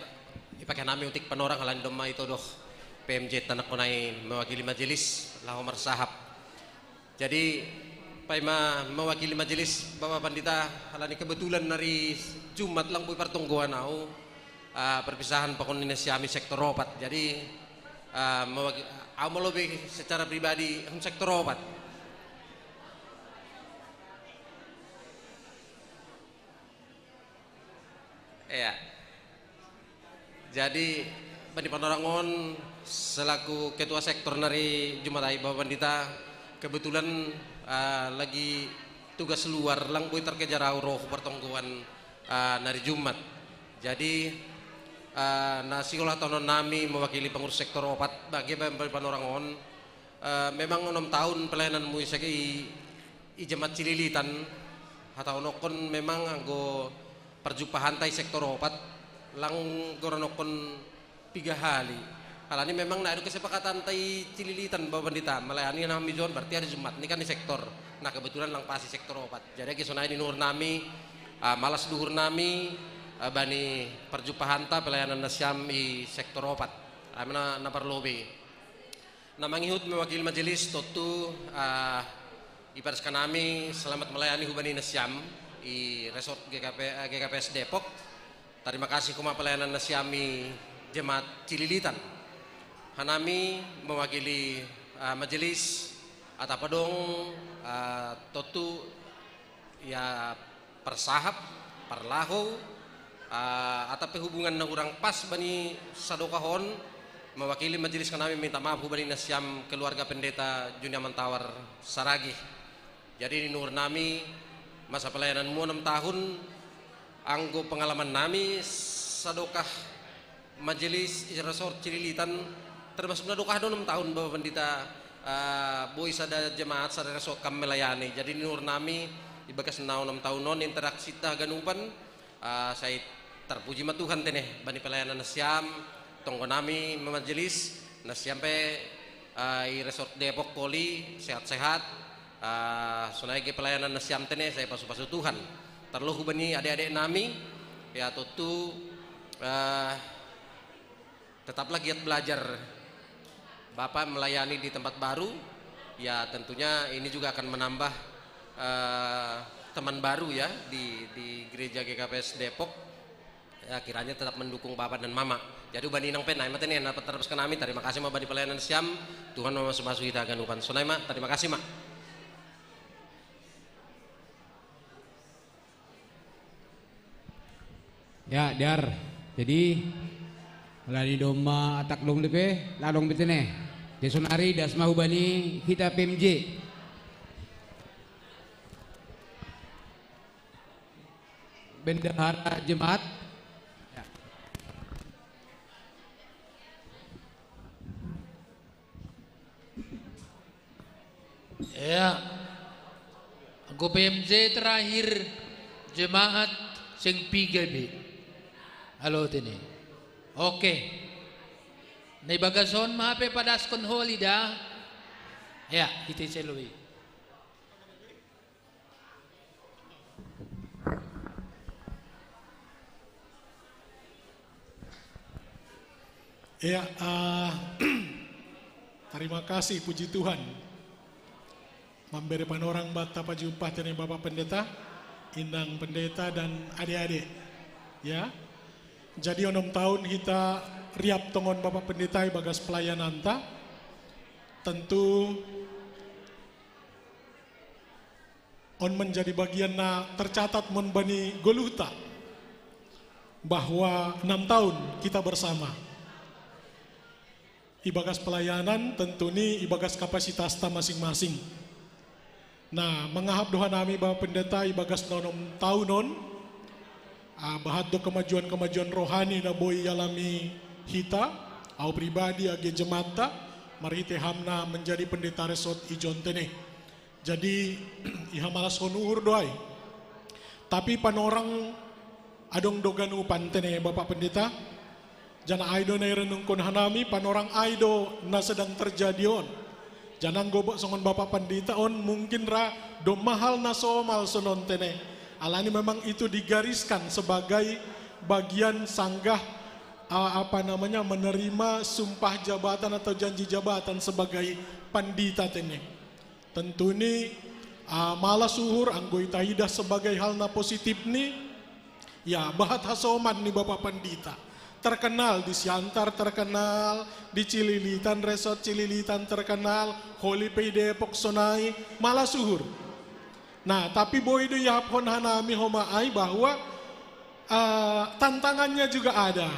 ipake nami utik panorang halani domma itodo P M J tanakkonai mewakili majelis, laho marsahap. Jadi, paima mewakili majelis, Bapak Pandita, halani kebetulan nari Jumat lang boi partonggoan au, eh, perpisahan pakon ni nasiami sektor opat. Jadi, eh, mewaki-, au malobi secara pribadi, hum sektor opat. Iya. Jadi, bani panorang on selaku ketua sektor nari Jumat ai, Bapak Pandita, kebetulan, eh, lagi tugas luar, lang boi terkejar au ro hu partonggoan, eh, nari Jumat. Jadi, eh, na sikola tonon nami mewakili pengurus sektor opat, bage bani panorang on, eh, memang onom tahun pelayananmu i sege i, i Jemaat Cililitan, hata onokkon memang anggo perjumpahanta i sektor opat, lang goran okkon piga hali. Halani memang na adong kesepakatanta i Cililitan, Bapak Pandita, melayani nami jon, berarti hari Jumat ni kan di sektor. Nah, kebetulan lang pas i sektor opat. Jadi, age sonai ni nuhur nami, ah, malas duhur nami, ah, bani perjumpahanta pelayanan nasiam i sektor opat. Ami na, na parlobei. Na mangihut mewakili majelis, tontu, ah, ipadas hanami selamat melayani hubani nasiam i resort G K P, eh, G K P S Depok. Tarima kasih homa pelayanan nasiam i Jemaat Cililitan. Hanami mewakili, ah, majelis, atap adong, ah, tontu ia parsahap, parlahou, ah, atap pe hubungan na hurang pas bani sadokah on, mewakili majelis hanami minta maaf hubani nasiam keluarga Pendeta Juniaman Tawar Saragih. Jadi, ni nuhur nami, masa pelayananmu onom tahun, anggo pengalaman nami sadokah majelis i resort Cililitan, termasuk na dokah do onom tahun, Bapak Pandita, ah, boi sada jemaat, sada resort kam melayani. Jadi, ni nuhur nami, ibagas na onom tahun on, interaksita haganupan, ah, sai tarpuji ma Tuhan tene, bani pelayanan nasiam, tonggo nami ma majelis, nasiam pe, ah, i resort Depok holi, sehat-sehat, ah, sonai age pelayanan nasiam tene, sai pasu-pasu Tuhan. Tarlobi hubani adek-adek nami, ya, tontu, eh, tetaplah giat belajar. Bapak melayani di tempat baru, ya, tentunya ini juga akan menambah, eh, teman baru, ya, di, di gereja G K P S Depok. Ya, kiranya tetap mendukung Bapak dan Mama. Jadi, hubani inang pe, na i ma tene na tarpaskan nami, tarima kasih ma bani pelayanan nasiam, Tuhan mamasu-masu hita haganupan. Sonai ma, tarima kasih ma. Ya, Dar. Jadi, alani domma atak dong dope, ladong be tene. Jadi, sonari das ma hubani hita P M J. Bendahara jemaat. Ya. Ya. Anggo P M J terakhir, jemaat seng piga be. Alo tene. Oke. Na ibagas on ma hape padaskon holi da. Ya, hita i sai lobei. Ya, ah, tarima kasih, puji Tuhan. Mambere panorang banta pajumpang tene Bapak Pendeta, Inang Pendeta, dan adek-adek. Ya, jadi onom tahun hita riap tongon Bapak Pendeta ibagas pelayananta. Tentu on menjadi bagian na tercatat mon bani goluhta, bahwa enam tahun kita bersama ibagas pelayanan, tentu ni ibagas kapasitasta masing-masing. Nah, mangahap do hanami Bapak Pendeta ibagas na onom tahun on, ah, bahat do kemajuan-kemajuan rohani na boi ialami hita, au pribadi age jemaatta, marhite hamna menjadi pendeta resort ijon tene. Jadi, ihamalashon uhur do ai. Tapi panorang adong do ganupan tene Bapak Pendeta. Janah ai do na irenungkon hanami, panorang ai do na sedang terjadi on. Janah anggo songon Bapak Pendeta on mungkin ra domma hal na somal sonon tene. Alani memang itu digariskan sebagai bagian sanggah, uh, apa namanya, menerima sumpah jabatan atau janji jabatan sebagai pandita tene. Tentu ni, uh, malas uhur anggo ita idah sebagai hal na positif ni, ya, bahat hasoman ni Bapak Pandita. Terkenal di Siantar, terkenal di Cililitan, Resort Cililitan terkenal, holi pe i Depok sonai, malas uhur. Nah, tapi boi do iaphon hanami homa ai bahwa uh, tantangannya juga ada.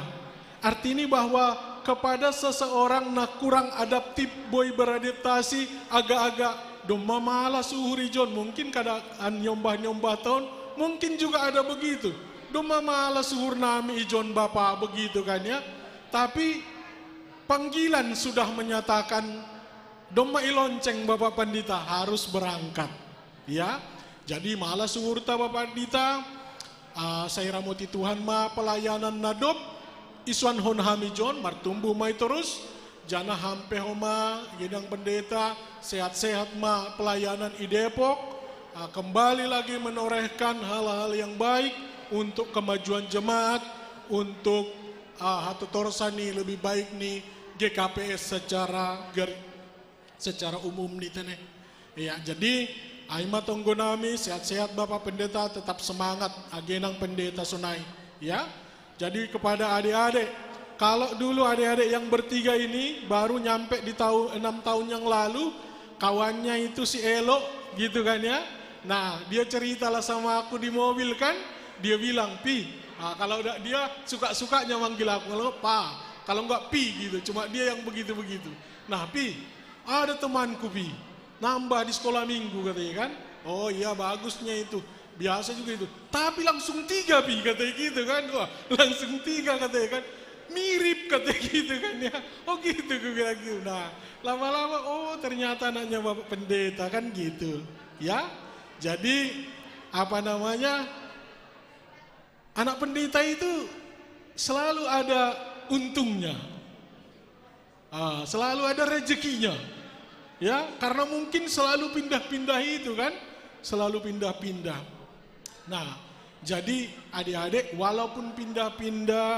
Arti ini bahwa kepada seseorang na kurang adaptif, boi beradaptasi, agak-agak domma malas uhur ijon, mungkin kada nyombah-nyombah taon, mungkin juga ada begitu. Domma malas uhur nami ijon Bapa, begitu kan ya. Tapi panggilan sudah menyatakan, domma i lonceng Bapak Pandita harus berangkat. Ya, jadi malas uhurta Bapak Pandita, uh, sai ramoti Tuhan ma pelayanan na dob isuanhon hami ijon, martumbuh ma i torus, janah ham pe homa, gedang pendeta, sehat-sehat ma pelayanan i Depok, uh, kembali lagi menorehkan hal-hal yang baik untuk kemajuan jemaat, untuk, uh, hatotorsa ni lebih baik ni G K P S secara ger-, secara umum ni tene. Ya, jadi ai ma tonggo nami, sehat-sehat Bapak Pendeta, tetap semangat, agenang pendeta sonai. Ya, jadi kepada adik-adik, kalau dulu adik-adik yang bertiga ini baru nyampe di tahun, enam tahun yang lalu, kawannya itu si Elo, gitu kan ya. Nah, dia ceritalah sama aku di mobil kan, dia bilang, "Pi." Nah, kalau udah dia suka-sukanya manggil aku, kalau Pa, kalau nggak Pi gitu, cuma dia yang begitu-begitu. Nah, Pi, ada temanku, Pi, nambah di sekolah minggu, katanya kan. Oh iya, bagusnya itu. Biasa juga itu. Tapi langsung tiga, Pi, katanya gitu kan. Wah, langsung tiga, katanya kan. Mirip, katanya gitu kan ya. Oh gitu, gue bilang gitu. Nah, lama-lama, oh, ternyata anaknya Bapak Pendeta kan gitu. Ya, jadi apa namanya, anak pendeta itu selalu ada untungnya. Ah, selalu ada rezekinya. Ya, karena mungkin selalu pindah-pindah itu kan, selalu pindah-pindah. Nah, jadi adik-adik, walaupun pindah-pindah,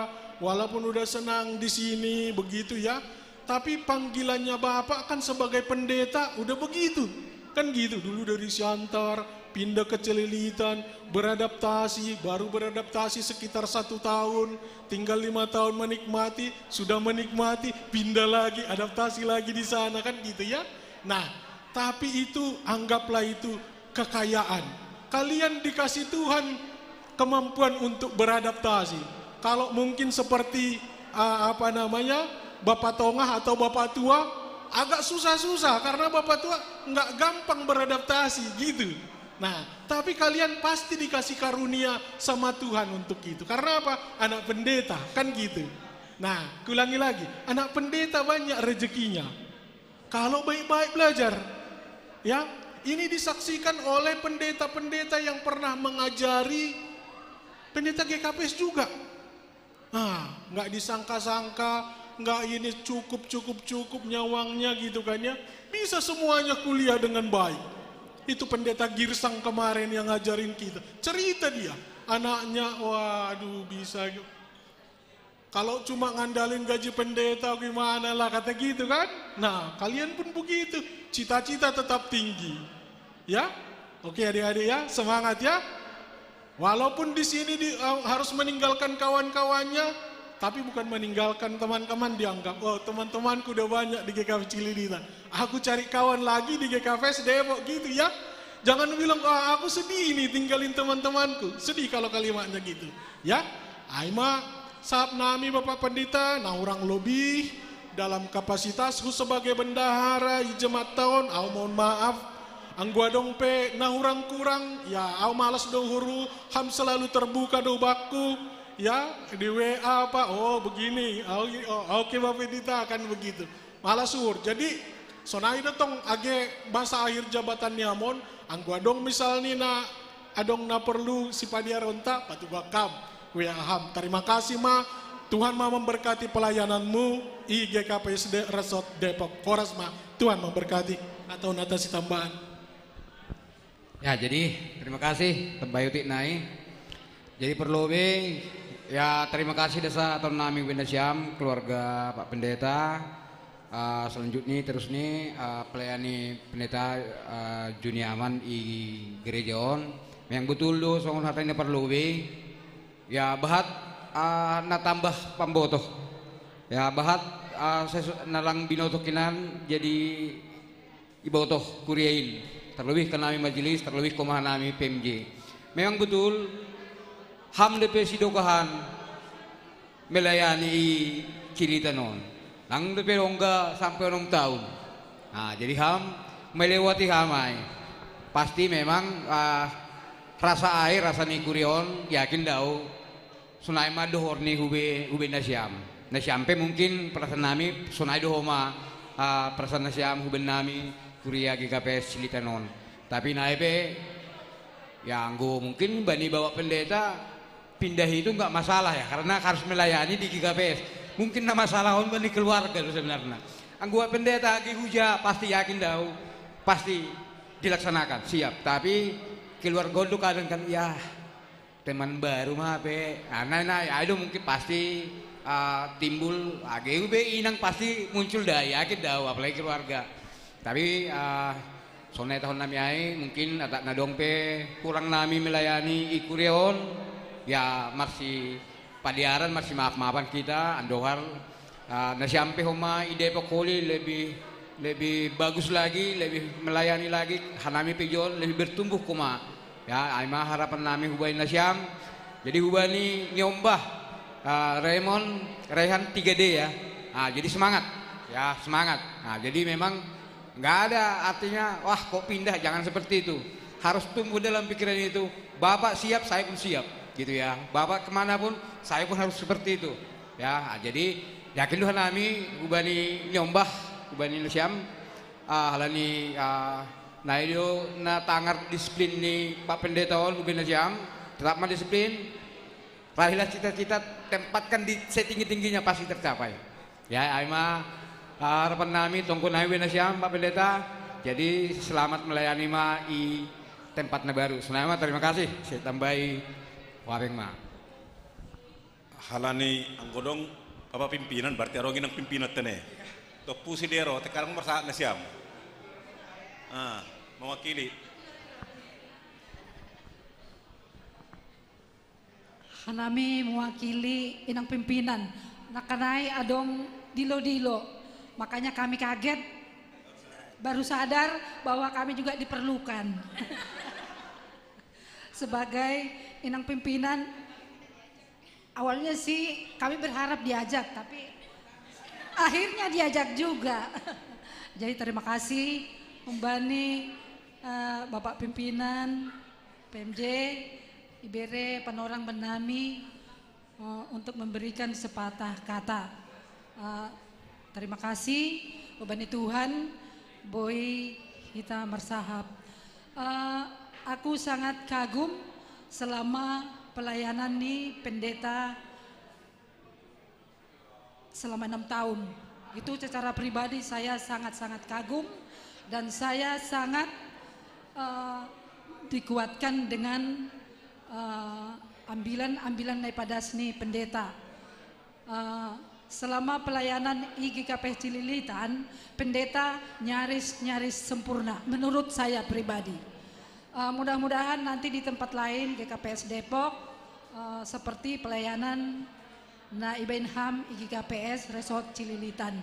walaupun udah senang di sini, begitu ya, tapi panggilannya Bapak kan sebagai pendeta, udah begitu. Kan gitu, dulu dari Siantar, pindah ke Celilitan, beradaptasi, baru beradaptasi sekitar satu tahun, tinggal lima tahun menikmati, sudah menikmati, pindah lagi, adaptasi lagi di sana, kan gitu ya. Nah, tapi itu, anggaplah itu kekayaan. Kalian dikasih Tuhan kemampuan untuk beradaptasi. Kalau mungkin seperti, ah, apa namanya, Bapak Tongah atau Bapak Tua, agak susah-susah karena Bapak Tua nggak gampang beradaptasi gitu. Nah, tapi kalian pasti dikasih karunia sama Tuhan untuk itu. Karena apa? Anak pendeta, kan gitu. Nah, kulangi lagi, anak pendeta banyak rezekinya. Kalau baik-baik belajar, ya, ini disaksikan oleh pendeta-pendeta yang pernah mengajari pendeta G K P S juga. Nah, nggak disangka-sangka, nggak ini, cukup, cukup, cukup nyawangnya gitu kan ya. Bisa semuanya kuliah dengan baik. Itu pendeta Girsang kemarin yang ngajarin kita. Cerita dia, anaknya, waduh, bisa. Kalau cuma ngandalin gaji pendeta, gimana lah, kata gitu kan. Nah, kalian pun begitu. Cita-cita tetap tinggi. Ya? Oke, adik-adik ya, semangat ya. Walaupun di sini di, eh, harus meninggalkan kawan-kawannya, tapi bukan meninggalkan teman-teman, dianggap, "Oh, teman-temanku udah banyak di G K P Cililitan. Aku cari kawan lagi di G K P S Depok," gitu ya. Jangan bilang, "Ah, aku sedih ini tinggalin teman-temanku." Sedih kalau kalimatnya gitu. Ya, ai ma sahap nami Bapak Pendeta, na hurang lobi dalam kapasitasku sebagai bendahara i jemaat on, au mohon maaf. Anggo adong pe na hurang-kurang, ya, au malas do uhurhu, ham selalu terbuka do bakku, ya, di W A apa, "Oh, begini, oh, oh, oke, Bapak Pendeta," kan begitu. Malas uhur. Jadi, sonai do tong age masa akhir jabatan ni ham on, anggo adong misalni na adong na perlu sipadiaronta, patugak ham, W A ham. Terima kasih ma, Tuhan ma memberkati pelayananmu i G K P S D Resort Depok. Horas ma, Tuhan memberkati. Atau nata sitambahan. Ya, jadi terima kasih, Tembayuti nai. Jadi perlu be, Ya, terima kasih dasa aton nami hube Nasiam, keluarga Pak Pendeta. Ah, selanjutnya terus ni, ah, pelayani Pendeta, ah, Juniaman i gereja on. Memang betul do songon hata ni na parlobei. Ya, bahat, ah, na tambah pambotoh. Ya, bahat, ah, sesu-, na lang binotoh hinan jadi ibotoh kuria in. Terlebih ke nami majelis, terlebih ke homa nami P M J. Memang betul, ham dope sidokahan melayani i Cililitan on. Lang dope ongga sampe onom taon. Nah, jadi ham melewati ham ai. Pasti memang, ah, rasa ai, rasa ni kuria on, yakin do au. Sonai ma dohor ni hube, hube Nasiam. Nasiam pe mungkin perasaan nami sonai do homa, ah, perasaan Nasiam hube nami kuria G K P S Cililitan on. Tapi nai pe, ya anggo mungkin bani Bapak Pendeta pindah itu nggak masalah ya, karena harus melayani di G K P S. Mungkin na masalah on bani keluarga tu sebenarnya. Anggo Bapak Pendeta age huja pasti yakin do au, pasti dilaksanakan, siap. Tapi keluarga on tu kadang kan, ya, teman baru ma pe. Ah, nai, nai, ai do mungkin pasti, ah, timbul, age hube inang pasti muncul do, yakin do au, apalagi keluarga. Tapi, ah, sonai tahun nami ai, mungkin atak na adong pe kurang nami melayani i kuria on, ya marsipadearan, marsimaaf-maafan hita, andohar, ah, Nasiam pe homa i Depok holi lebih, lebih bagus lagi, lebih melayani lagi, hanami pe jo on lebih bertumbuh homa. Ya, ai ma harapan nami hubani Nasiam. Jadi hubani niombah, ah, Raymond, Raihan tiga D ya. Ah, jadi semangat. Ya, semangat. Nah, jadi memang nggak ada artinya, "Wah, kok pindah?" Jangan seperti itu. Harus tumbuh dalam pikiran itu, "Bapak siap, saya pun siap." Gitu ya. Bapak kemana pun, saya pun harus seperti itu. Ya, ah, jadi yakin do hanami hubani niombah, hubani Nasiam, ah, alani, ah, nai do na tangar disiplin ni Pak Pendeta on hube Nasiam, tetap ma disiplin, raihlah cita-cita, tempatkan di setinggi-tingginya, pasti tercapai. Ya, ai ma, ah, harapan nami, tonggo nami hube Nasiam, Pak Pendeta. Jadi selamat melayani ma i tempat na baru. Sonai ma, terima kasih. Sai tambai wabeng ma. Alani anggo adong Bapak pimpinan, berarti adong inang pimpinan tene. Tompu sidea ro, tengkarang marsahat Nasiam. Ah, mewakili. Hanami mewakili inang pimpinan. Nangkin nai adong dilo-dilo. Makanya kami kaget, baru sadar bahwa kami juga diperlukan. Sebagai inang pimpinan, awalnya sih kami berharap diajak, tapi akhirnya diajak juga. Jadi terima kasih hubani, eh, Bapak Pimpinan P M J, ibere panorang bani nami, eh, untuk memberikan sepatah kata. Eh, terima kasih, hubani Tuhan, boi hita marsahap. Eh, aku sangat kagum selama pelayanan ni pendeta selama enam tahun. Itu secara pribadi saya sangat-sangat kagum dan saya sangat, eh, dikuatkan dengan, eh, ambilan-ambilan daripada seni pendeta. Eh, selama pelayanan i G K P S Cililitan, pendeta nyaris-nyaris sempurna menurut saya pribadi. Eh, mudah-mudahan nanti di tempat lain G K P S Depok, eh, seperti pelayanan na ibaen ham i G K P S Resort Cililitan.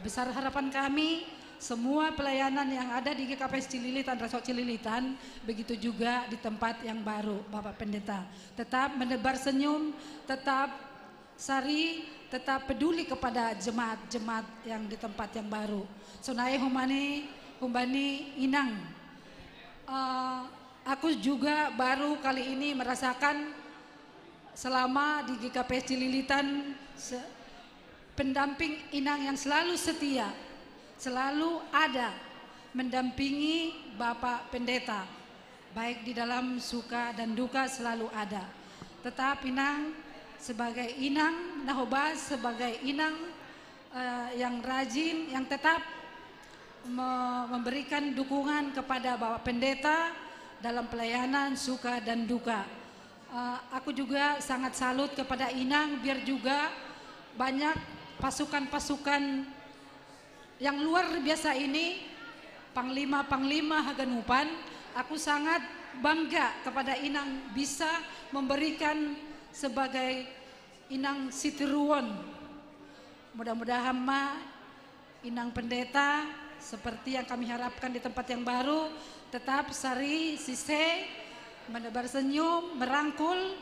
Besar harapan kami, semua pelayanan yang ada di G K P S Cililitan, Resort Cililitan, begitu juga di tempat yang baru, Bapak Pendeta. Tetap menebar senyum, tetap sari, tetap peduli kepada jemaat-jemaat yang di tempat yang baru. Sonai hubani, hubani inang. Eh, aku juga baru kali ini merasakan selama di G K P S Cililitan, se-, pendamping inang yang selalu setia, selalu ada mendampingi Bapak Pendeta, baik di dalam suka dan duka selalu ada. Tetap inang sebagai inang, na hoba sebagai inang, eh, yang rajin, yang tetap me-, memberikan dukungan kepada Bapak Pendeta dalam pelayanan suka dan duka. Eh, aku juga sangat salut kepada Inang, biar juga banyak pasukan-pasukan yang luar biasa ini, panglima-panglima Haganupan. Aku sangat bangga kepada Inang bisa memberikan sebagai Inang Sitiruon. Mudah-mudahan ma Inang Pendeta, seperti yang kami harapkan di tempat yang baru, tetap sari sise, menebar senyum, merangkul.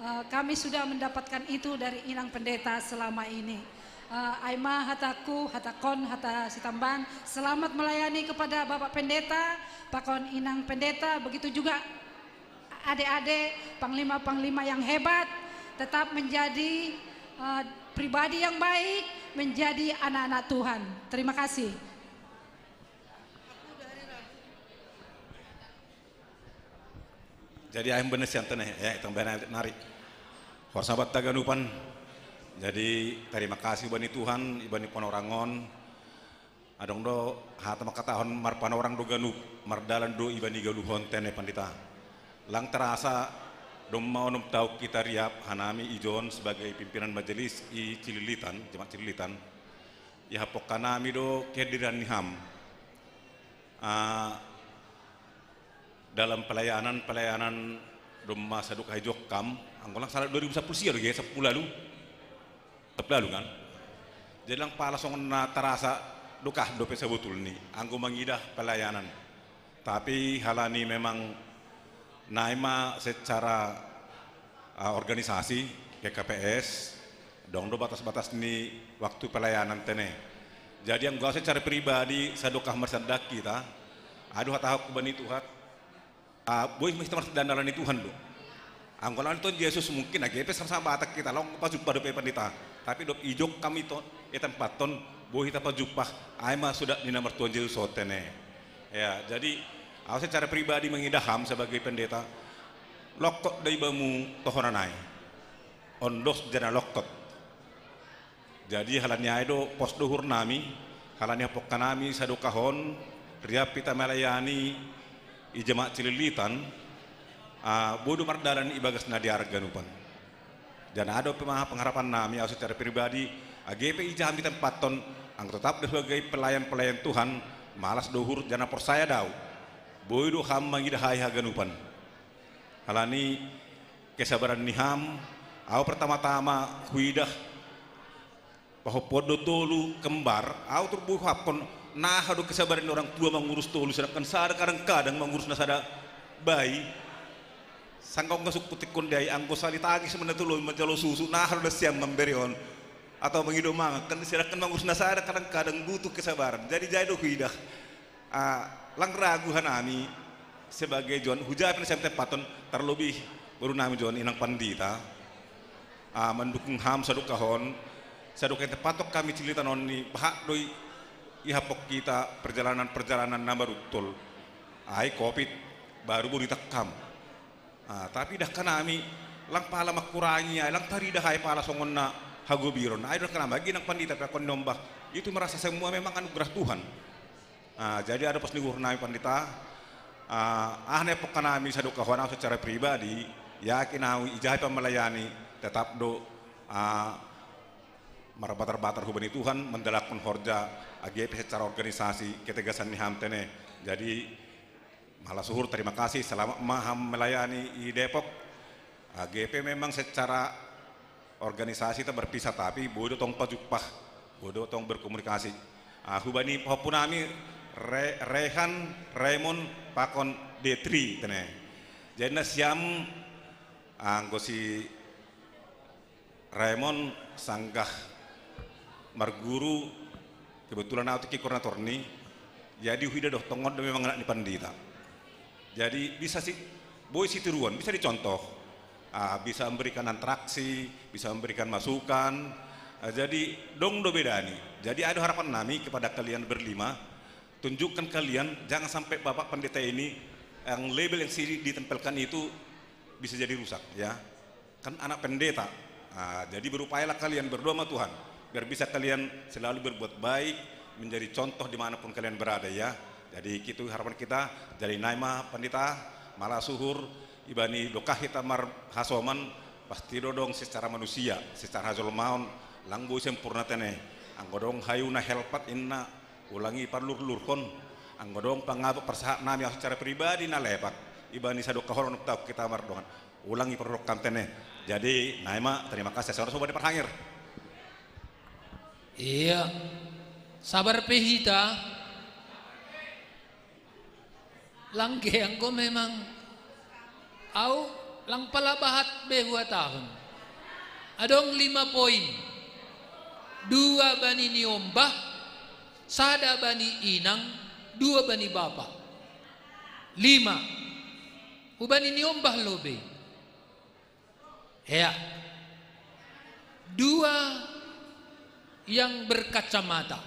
Eh, kami sudah mendapatkan itu dari Inang Pendeta selama ini. Eh, Aima hataku, hatakon, hata Sitamban, selamat melayani kepada Bapak Pendeta, pakon Inang Pendeta, begitu juga adik-adik, panglima-panglima yang hebat, tetap menjadi eh, pribadi yang baik, menjadi anak-anak Tuhan. Terima kasih. Jadi aing bener sian teneh ya, itang bener nari. Horsabat Haganupan. Jadi terima kasih bani Tuhan, ibani panorangon. Adong do hata makatahon marpanorang do ganup, mardalan do ibani galuhon teneh Pandita. Lang terasa domma onom tauk kita riap hanami ijon sebagai pimpinan majelis i Cililitan, jemaat Cililitan. Ihapokan nami do kehadiran ni ham. Ah, dalam pelayanan-pelayanan domma sadok ai jokkam, anggo lang salah dua ribu sepuluh sia do ge, sepuluh lalu. Sepuluh lalu kan. Jadi lang pala songon na terasa dokah dope sebetulni anggo mangidah pelayanan. Tapi halani memang naima secara uh, organisasi K K P S dong do batas-batas ni waktu pelayanan teneh. Jadi anggo au secara pribadi sadokah marsandak kita, aduh hatahok bani Tuhan, uh, boy mesti marsandak dalan ni Tuhan do. Anggo lawan Tuhan Yesus mungkin age pe sama-sama batak kita long pajumpa dope Pandita. Tapi dok ijok kami to e tempat ton boy kita pajumpa ai ma sudah ni nomor Tuhan Yesus teneh. Ya, jadi au secara pribadi mangidah ham sebagai pendeta, lokkot do ibamu tohonan ai. Ondos jana lokkot. Jadi halani ai do pos do uhur nami, halani hapokan nami sadokahon, riap hita melayani i jemaat Cililitan, uh, bodo mardalan ibagas na di Haganupan. Dan ada pemaha pengharapan nami au secara pribadi, age pe ija ham di tempat ton, anggo tetap do sebagai pelayan-pelayan Tuhan, malas do uhur jana porsaya dau. Boy do ham mangidah ai haganupan. Halani kesabaran ni ham, au pertama-tama huidah pahopon do tolu kembar, au turbu hapon naha do kesabaran ni orang tua mangurus tolu sedangkan sada kadang-kadang mangurus na sada bai. Sangkau nga sukku tikkon dai anggo sali tagis mana tolu manjalo susu naha do siam mamberi on. Atau mangido mangan kan sedangkan mangurus na sada kadang-kadang butuh kesabaran. Jadi jai do huidah. Ah, lang ragu hanami sebagai John hujapi na siam tepaton terlebih baru nami John inang pandita. Ah, mendukung ham sadokahon sadokah tepatok kami Cililitan on ni bahak doi ihapok kita perjalanan-perjalanan na baru tol. Ai covid baru baru itak ham. Ah, tapi dah kanami lang pala mangkurangi ai lang taridah ai pala songon na hagobiron ai dah kanami bagi inang pandita pe kon nombah itu merasa semua memang anugerah Tuhan. Ah, jadi ada pas ni guru nami pandita, ah, ah ne pokka nami sadokahon au secara pribadi, yakin au ijai pa melayani tetap do ah, marbatar-batar hubani Tuhan mendalakkon horja age pe secara organisasi ketegasan ni ham teneh. Jadi malas uhur terima kasih selamat ma ham melayani i Depok. Age pe memang secara organisasi ta berpisah tapi bodo tong pajumpah, bodo tong berkomunikasi. Ah, hubani pahompu nami Re, Rehan, Raymond, pakon Detri teneh. Jadi na siam anggo si Raymond sanggah marguru kebetulan au tikki koordinator ni. Jadi huida doh tongon do memang anak ni pandita. Jadi bisa si boy sitiruon bisa dicontoh. Ah, bisa memberikan atraksi, bisa memberikan masukan. Ah, jadi dong do bedani. Jadi ada harapan nami kepada kalian berlima, tunjukkan kalian jangan sampai bapak pendeta ini yang label yang sini ditempelkan itu bisa jadi rusak ya. Kan anak pendeta. Nah, jadi berupayalah kalian berdoa sama Tuhan biar bisa kalian selalu berbuat baik, menjadi contoh dimanapun kalian berada ya. Jadi itu harapan kita. Jadi naima pendeta malas uhur Ibani dokah hita marhasoman, pasti do dong secara manusia, secara hajolmaon, lang boi sempurna tene. Anggo dong hayu na helpat inna, ulangi parlurlurhon. Anggo dong pangabot parsahat nami secara pribadi na lepak, ibani sadokahon tau hita mardongan, ulangi parlurhon tene. Jadi naima, terima kasih, songon sobat di parhangir. Iya. Sabar pe hita. Langge anggo memang au lang pala bahat be huhatahon. Adong lima poin. Dua bani niombah, sada bani inang, dua bani bapa. Lima. Hubani niombah lobe. Ya. Dua yang berkacamata.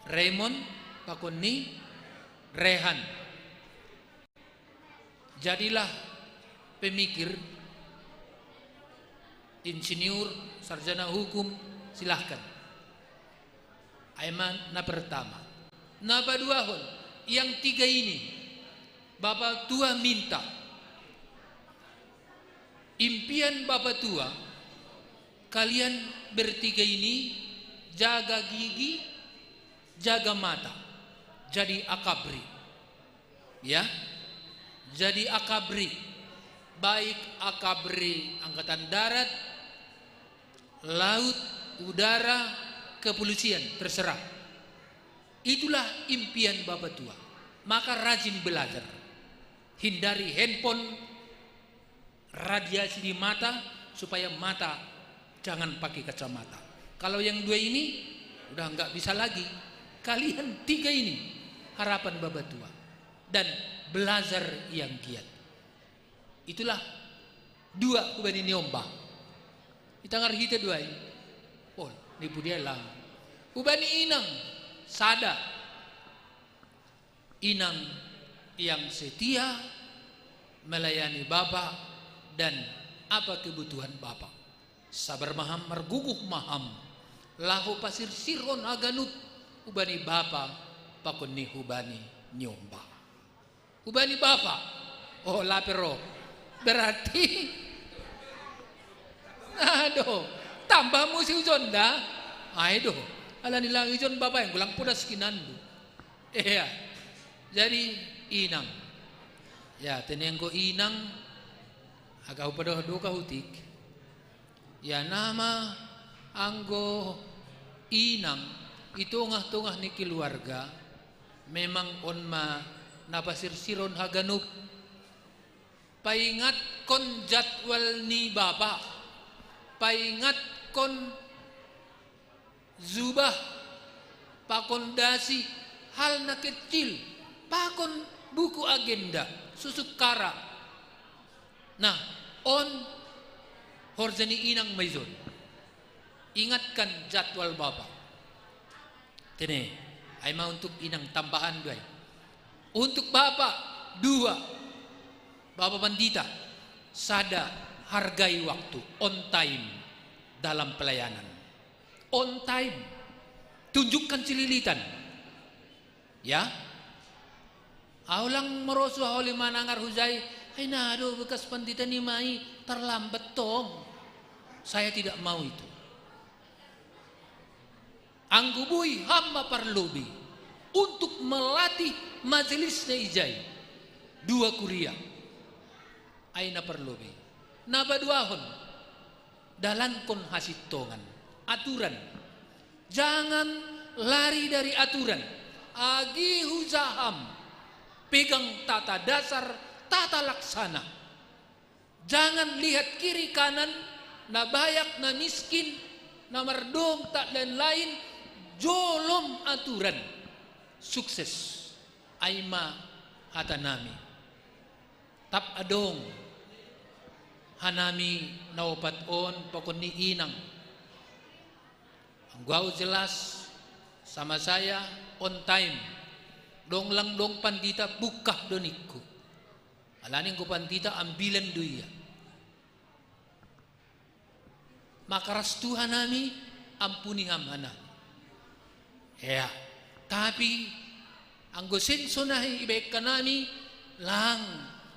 Raymond pakon ni Rehan. Jadilah pemikir, insinyur, sarjana hukum, silahkan. Aiman na pertama. Na paduahon, yang tiga ini, Bapak Tua minta. Impian Bapak Tua, kalian bertiga ini jaga gigi, jaga mata, jadi akabri. Ya, jadi akabri. Baik akabri angkatan darat, laut, udara, kepolisian, terserah. Itulah impian Bapak Tua. Maka rajin belajar. Hindari handphone, radiasi di mata, supaya mata jangan pakai kacamata. Kalau yang dua ini udah nggak bisa lagi. Kalian tiga ini harapan Bapak Tua. Dan belajar yang giat. Itulah dua hubani niombah. Ita ngarhite dua i. Pol, nipu dia lang. Hubani inang, sada. Inang yang setia melayani Bapak dan apa kebutuhan Bapak. Sabar maham, marguguh maham. Laho pasirsirhon haganup hubani Bapak pakon ni hubani niombah. Hubani Bapak. Oh, lape ro. Berarti aduh, tambah musi ujon da. Ai do. Ala ni lang ijon Bapak yang gulang podas kinandu. Iya. Jadi inang. Ya, tenenggo inang. Aga hupadoh doka hutik. Ya nama anggo inang i tongah-tongah ni keluarga, memang on ma na pasirsirhon haganup. Paingatkon jadwal ni bapa, paingatkon jubah, pakon dasi, hal na kecil, pakon buku agenda, susuk kara. Nah, on horja ni inang ma ijon. Ingatkan jadwal Bapak. Tene, ai ma untuk inang tambahan dua i. Untuk Bapak, dua. Bapak Pandita, sada, hargai waktu, on time dalam pelayanan. On time. Tunjukkan cililitan. Ya. Au lang marosuh ahu lima nangar hujai, ai na do bekas pandita ni ma i tarlambat tong. Saya tidak mau itu. Anggo boi ham ma parlobei untuk melatih majelisna ijai. Dua kuria. Ai na parlobei. Na paduahon, dalankon hasintongan. Aturan. Jangan lari dari aturan. Agi huja ham. Pegang tata dasar, tata laksana. Jangan lihat kiri kanan, na bayak, na miskin, na mardongan, dan lain-lain, jolom aturan. Sukses. Ai ma hata nami. Tap adong hanami na opat on pakon ni inang. Anggo au jelas sama saya on time. Dong lang dong pandita bungkah do ningku. Alani anggo pandita ambilan do ia. Makaras tu hanami, ampuni ham hanami. Ya, tapi anggo senso nahe ibaen hanami, Lang,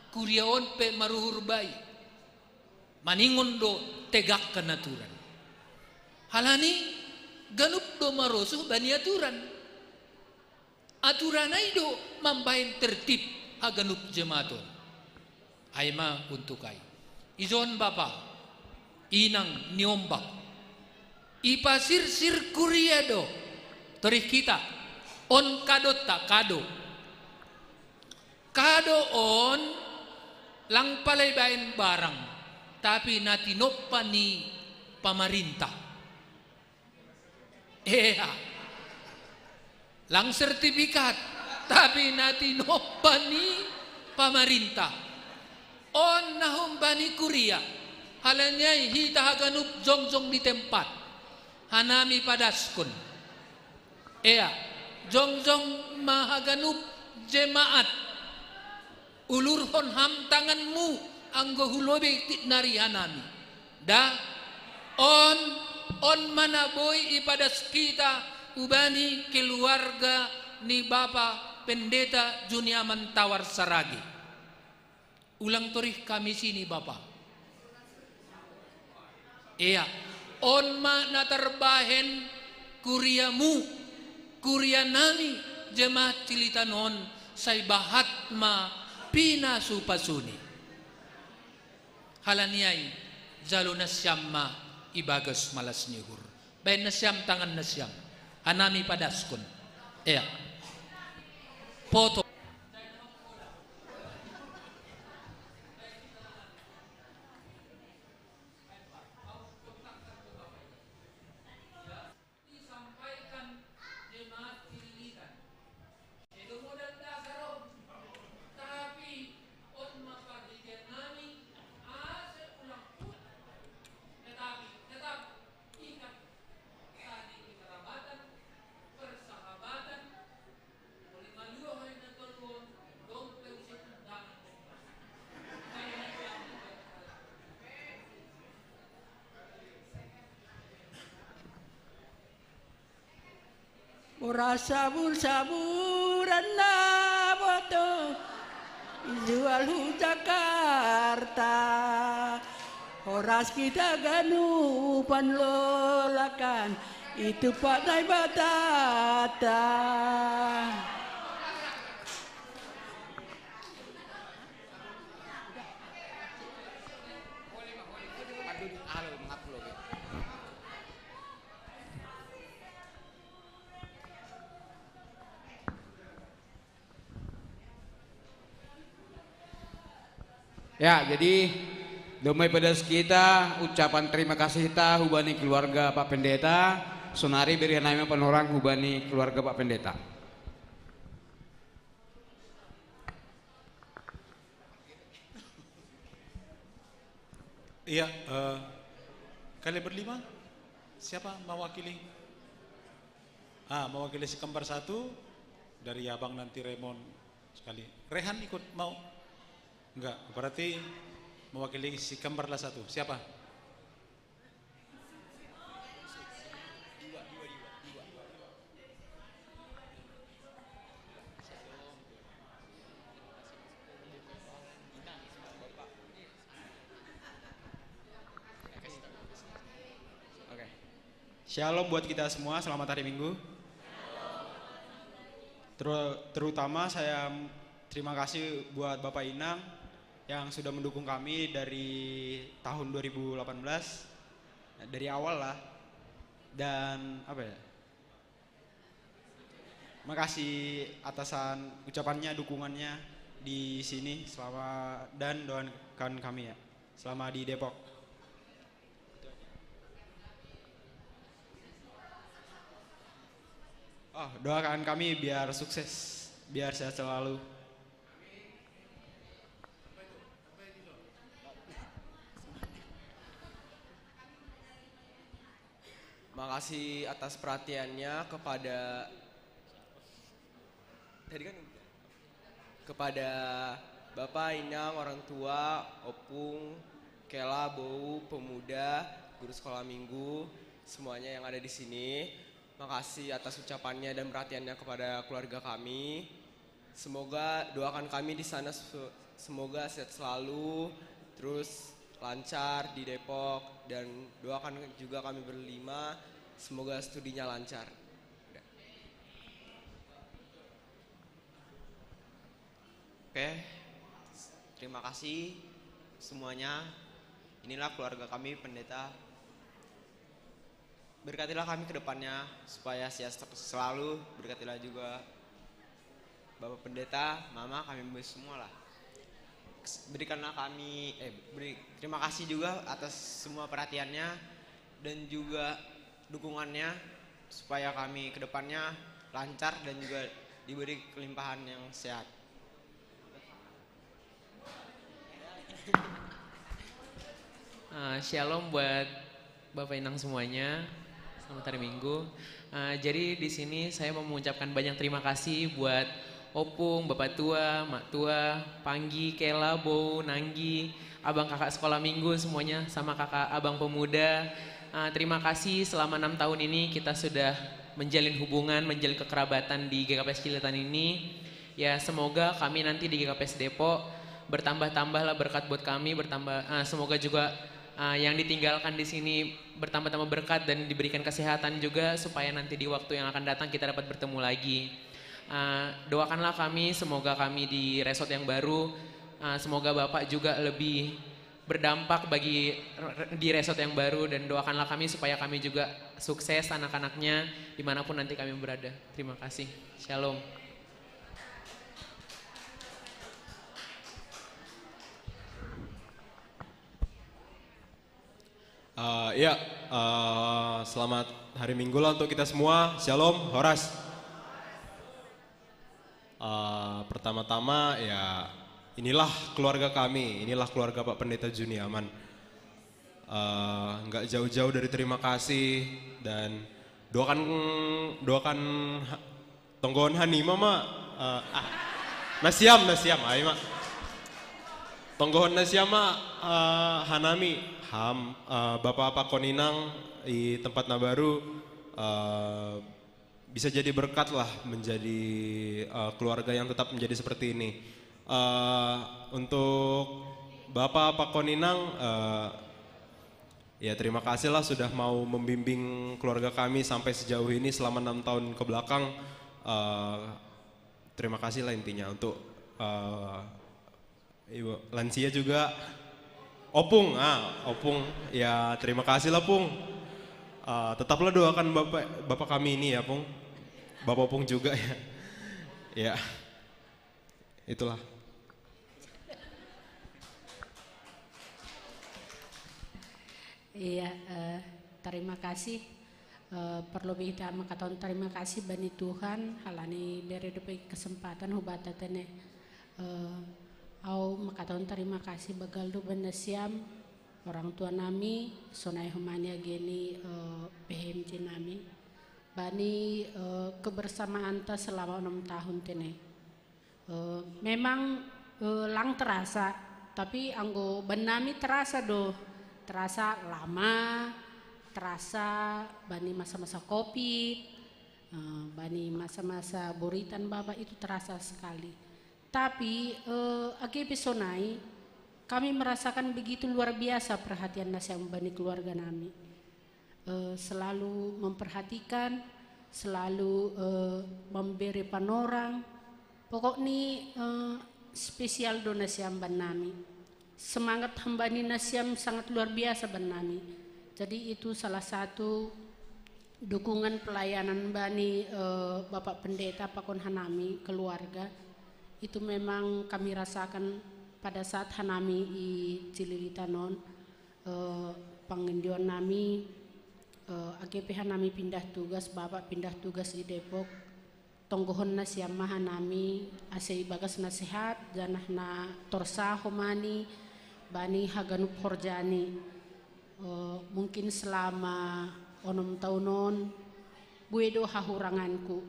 kuria on pe maruhur bai. Maningon do tegakkan aturan. Halani ganup do marosuh bani aturan. Aturan ai do mambahen tertib haganup jemaat on. Ai ma untuk ai. Ijon bapa, inang ni ombak. Ipasirsir kuria do. Torih hita. On kadonta kado. Kado on lang pala ibaen barang, tapi na tinompa ni pamarintah. Ea. Lang sertifikat, tapi na tinompa ni pamarintah. On na humbani kuria, halani ai hita haganup jongjong di tempat. Hanami padaskon. Ea, jongjong ma haganup jemaat. Ulurhon ham tanganmu anggo hu lobei nari hanami. Da, on, on ma na boi ipadas hita hubani keluarga ni Bapa Pendeta Juniaman Tawar Saragi. Ulang torih Kamis ini, Bapa. Ea, on ma na tarbahen kuriamu, kuria nami, jemaat Cililitan on, sai bahat ma pinasupasuni. Halani ai, jalo nasiam ma ibagas malas ni uhur. Baen nasiam tangan nasiam. Hanami padaskon. Ea. Poto. Oras sabur-saburan na boto, ijual hu Jakarta. Oras hita ganupan lolakan, itumpak Daibatanta. Ya, jadi domai padas hita ucapan terima kasih ta hubani keluarga Pak Pendeta. Sonari bere hanami panorang hubani keluarga Pak Pendeta. Iya, eh, kalian berlima, siapa mewakili? Ah, mewakili si kembar satu, dari abang nanti Remon sekali. Rehan ikut mau? Enggak, berarti mewakili si kembar lah satu. Siapa? Oke. Shalom buat kita semua, selamat hari Minggu. Teru-, terutama saya terima kasih buat Bapak Inang yang sudah mendukung kami dari tahun dua ribu delapan belas, dari awal lah. Dan apa ya? Makasih atasan ucapannya, dukungannya di sini selama, dan doakan kami ya, selama di Depok. Oh, doakan kami biar sukses, biar sehat selalu. Makasih atas perhatiannya kepada, tadi kan udah. Kepada Bapak, Inang, orang tua, Opung, Kela, Bou, pemuda, guru sekolah minggu, semuanya yang ada di sini. Makasih atas ucapannya dan perhatiannya kepada keluarga kami. Semoga doakan kami di sana se- semoga sehat selalu, terus lancar di Depok, dan doakan juga kami berlima semoga studinya lancar. Udah. Oke, terima kasih semuanya. Inilah keluarga kami, Pendeta. Berkatilah kami ke depannya supaya sehat selalu. Berkatilah juga Bapak Pendeta, Mama, kami semua lah. Berikanlah kami, eh, beri, terima kasih juga atas semua perhatiannya dan juga dukungannya supaya kami ke depannya lancar dan juga diberi kelimpahan yang sehat. Uh, shalom buat Bapak Inang semuanya. Selamat hari Minggu. Uh, jadi di sini saya mau mengucapkan banyak terima kasih buat Opung, Bapak Tua, Mak Tua, Panggi, Kela, Bou, Nanggi, abang kakak sekolah minggu semuanya, sama kakak abang pemuda. Uh, terima kasih selama enam tahun ini kita sudah menjalin hubungan, menjalin kekerabatan di G K P S Ciletan ini. Ya semoga kami nanti di G K P S Depok bertambah-tambahlah berkat buat kami, bertambah uh, semoga juga uh, yang ditinggalkan di sini bertambah-tambah berkat dan diberikan kesehatan juga supaya nanti di waktu yang akan datang kita dapat bertemu lagi. Uh, doakanlah kami, semoga kami di resort yang baru, uh, semoga Bapak juga lebih berdampak bagi di resort yang baru dan doakanlah kami supaya kami juga sukses anak-anaknya dimanapun nanti kami berada. Terima kasih. Shalom. Uh, ya, uh, selamat hari Minggu lah untuk kita semua. Shalom, Horas. Uh, pertama-tama ya inilah keluarga kami, inilah keluarga Pak Pendeta Juniaman. Uh, nggak jauh-jauh dari terima kasih dan doakan doakan tonggohon hanima ma uh, ah, nasiam nasiam ai ma tonggohon nasiam ma uh, hanami ham uh, bapak-bapak koninang di tempat nabaru uh, bisa jadi berkat lah menjadi uh, keluarga yang tetap menjadi seperti ini. Uh, untuk Bapak Pak Koninang, uh, ya terima kasih lah sudah mau membimbing keluarga kami sampai sejauh ini selama enam tahun ke belakang. Uh, terima kasih lah intinya untuk uh, Ibu lansia juga. Opung, ah, Opung. Ya, terima kasih lah, Pung. Uh, tetaplah doakan Bapak Bapak kami ini ya, Pung. Bapak Pung juga ya. Ya. Itulah. Iya, uh, terima kasih. Uh, perlu bita makaton terima kasih bani Tuhan halani bere dope kesempatan hubata tene. Uh, au makaton terima kasih bagal do bana siam orang tua nami sonai humani ageni uh, P H M C nami bani uh, kebersamaan ta selama enam tahun tene. Uh, memang uh, lang terasa, tapi anggo bani nami terasa do, terasa lama, terasa bani masa-masa covid, uh, bani masa-masa boritan baba itu terasa sekali. Tapi uh, age pe sonai kami merasakan begitu luar biasa perhatian nasiam bani keluarga nami. Uh, selalu memperhatikan, selalu uh, memberi panorang. Pokokni uh, spesial do nasiam bani nami. Semangat hambani nasiam sangat luar biasa bani nami. Jadi itu salah satu dukungan pelayanan bani uh, Bapak Pendeta pakon hanami keluarga. Itu memang kami rasakan pada saat hanami i Cililitan on. Uh, pangendion nami uh, age pe hanami pindah tugas, Bapak pindah tugas di Depok. Tonggohon nasiam ma hanami ase ibagas na sehat janah na torsa homani bani haganup horjani. Uh, mungkin selama onom tahun on bue do hahuranganku.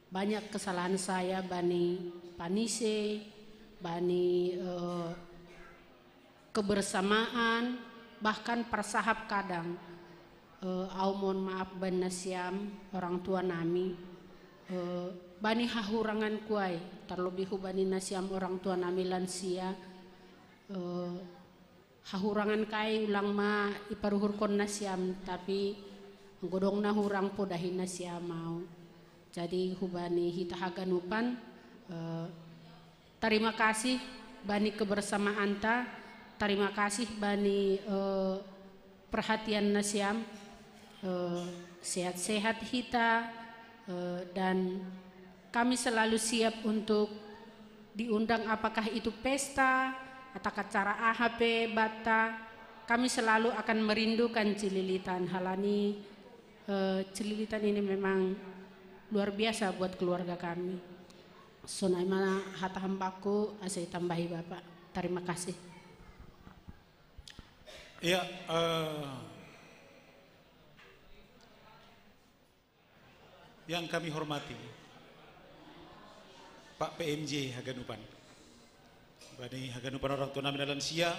Banyak kesalahan saya bani panise, bani uh, kebersamaan, bahkan parsahap kadang. Uh, au mohon maaf bani nasiam orang tua nami. Eh, bani hahurangan kuai, terlebih hubani nasiam orang tua nami lansia, eh, hahurangan kai ulang ma iparuhurkon nasiam, tapi godong na hurang podahi nasiam mau. Jadi hubani hita haganupan, eh, terima kasih bani kebersamaan ta, terima kasih bani, eh, perhatian nasiam, eh, sehat-sehat hita, eh, dan kami selalu siap untuk diundang, apakah itu pesta atau acara A H P bata, kami selalu akan merindukan Cililitan. Halani, eh, Cililitan ini memang luar biasa buat keluarga kami. Sonai ma hata hambaku, asa itambahi Bapak. Terima kasih. Ya, eh, yang kami hormati Pak P M J Haganupan, bani Haganupan orang tua nami na lansia,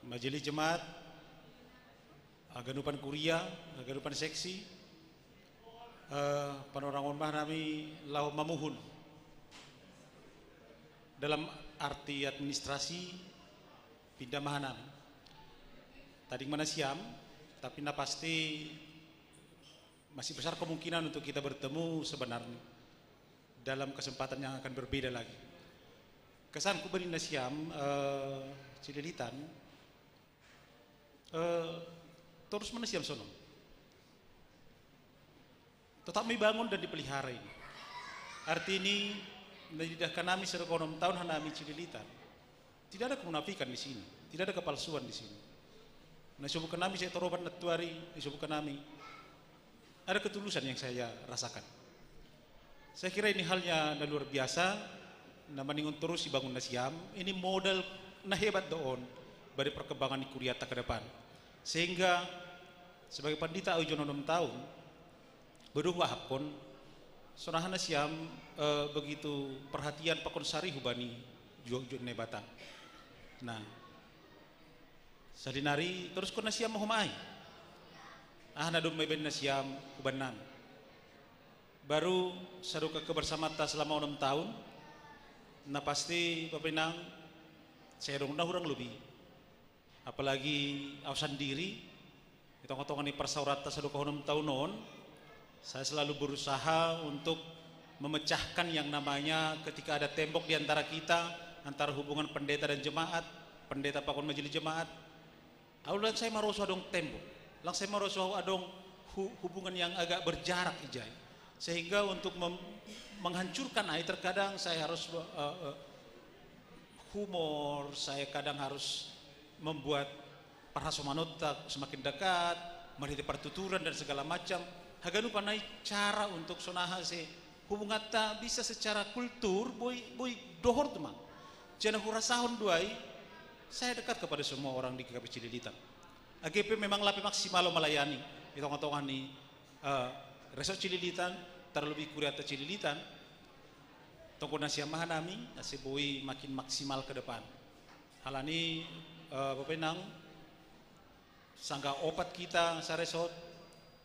majelis jemaat, Haganupan kuria, Haganupan seksi, eh, panorangon ma nami laho mamuhun dalam arti administrasi pindah ma nami. Tading ma nasiam, tapi na pasti masih besar kemungkinan untuk kita bertemu sebenarnya dalam kesempatan yang akan berbeda lagi. Kesanku bani nasiam, eh, Cililitan, eh, terus ma nasiam sonon. Tetap ma ibangun dan dipelihara ini. Arti ini, na nidahkan nami sadokah onom tahun hanami Cililitan. Tidak ada kemunafikan di sini, tidak ada kepalsuan di sini. Na isobutkan nami, saya toroban na tuari, isobutkan nami. Ada ketulusan yang saya rasakan. Saya kira ini halnya na luar biasa, na maningon terus ibangun nasiam, ini modal na hebat do on bagi perkembangan di kuriata ke depan. Sehingga sebagai pandita au ijon onom tahun, bodo huahapkon, sonaha nasiam, eh, begitu perhatian pakon sarihu bani juak-juak Naibata. Nah, sahali nari teruskon nasiam ma homa ai. Aha na domma ibaen nasiam hubaen nami. Baru sadokah kebersamanta selama onom tahun, na pasti Bapak Inang, saya dong na hurang lobi. Apalagi au sandiri, di tonga-tonga ni parsaoranta sadokah onom tahun on, saya selalu berusaha untuk memecahkan yang namanya ketika ada tembok di antara kita, antara hubungan pendeta dan jemaat, pendeta pakon majelis jemaat. Au lang sai maroso adong tembok, lang sai maroso adong hu-, hubungan yang agak berjarak ijai. Sehingga untuk mem-, menghancurkan ai, terkadang saya harus, eh, eh, humor, saya kadang harus membuat parhasomanta semakin dekat, marhite partuturan dan segala macam. Haganupan nai cara untuk sonaha se hubunganta bisa secara kultur boi, boi dohor tu mang. Jana hurasahon do ai, saya dekat kepada semua orang di G K P Cililitan. Age pe memang lape maksimal melayani di tonga-tonga ni, eh, resort Cililitan, terlebih kuriata Cililitan. Tongkon nasiam ma hanami, ase boi makin maksimal ke depan. Halani, eh, Bapak Inang, sangga opat kita saresort,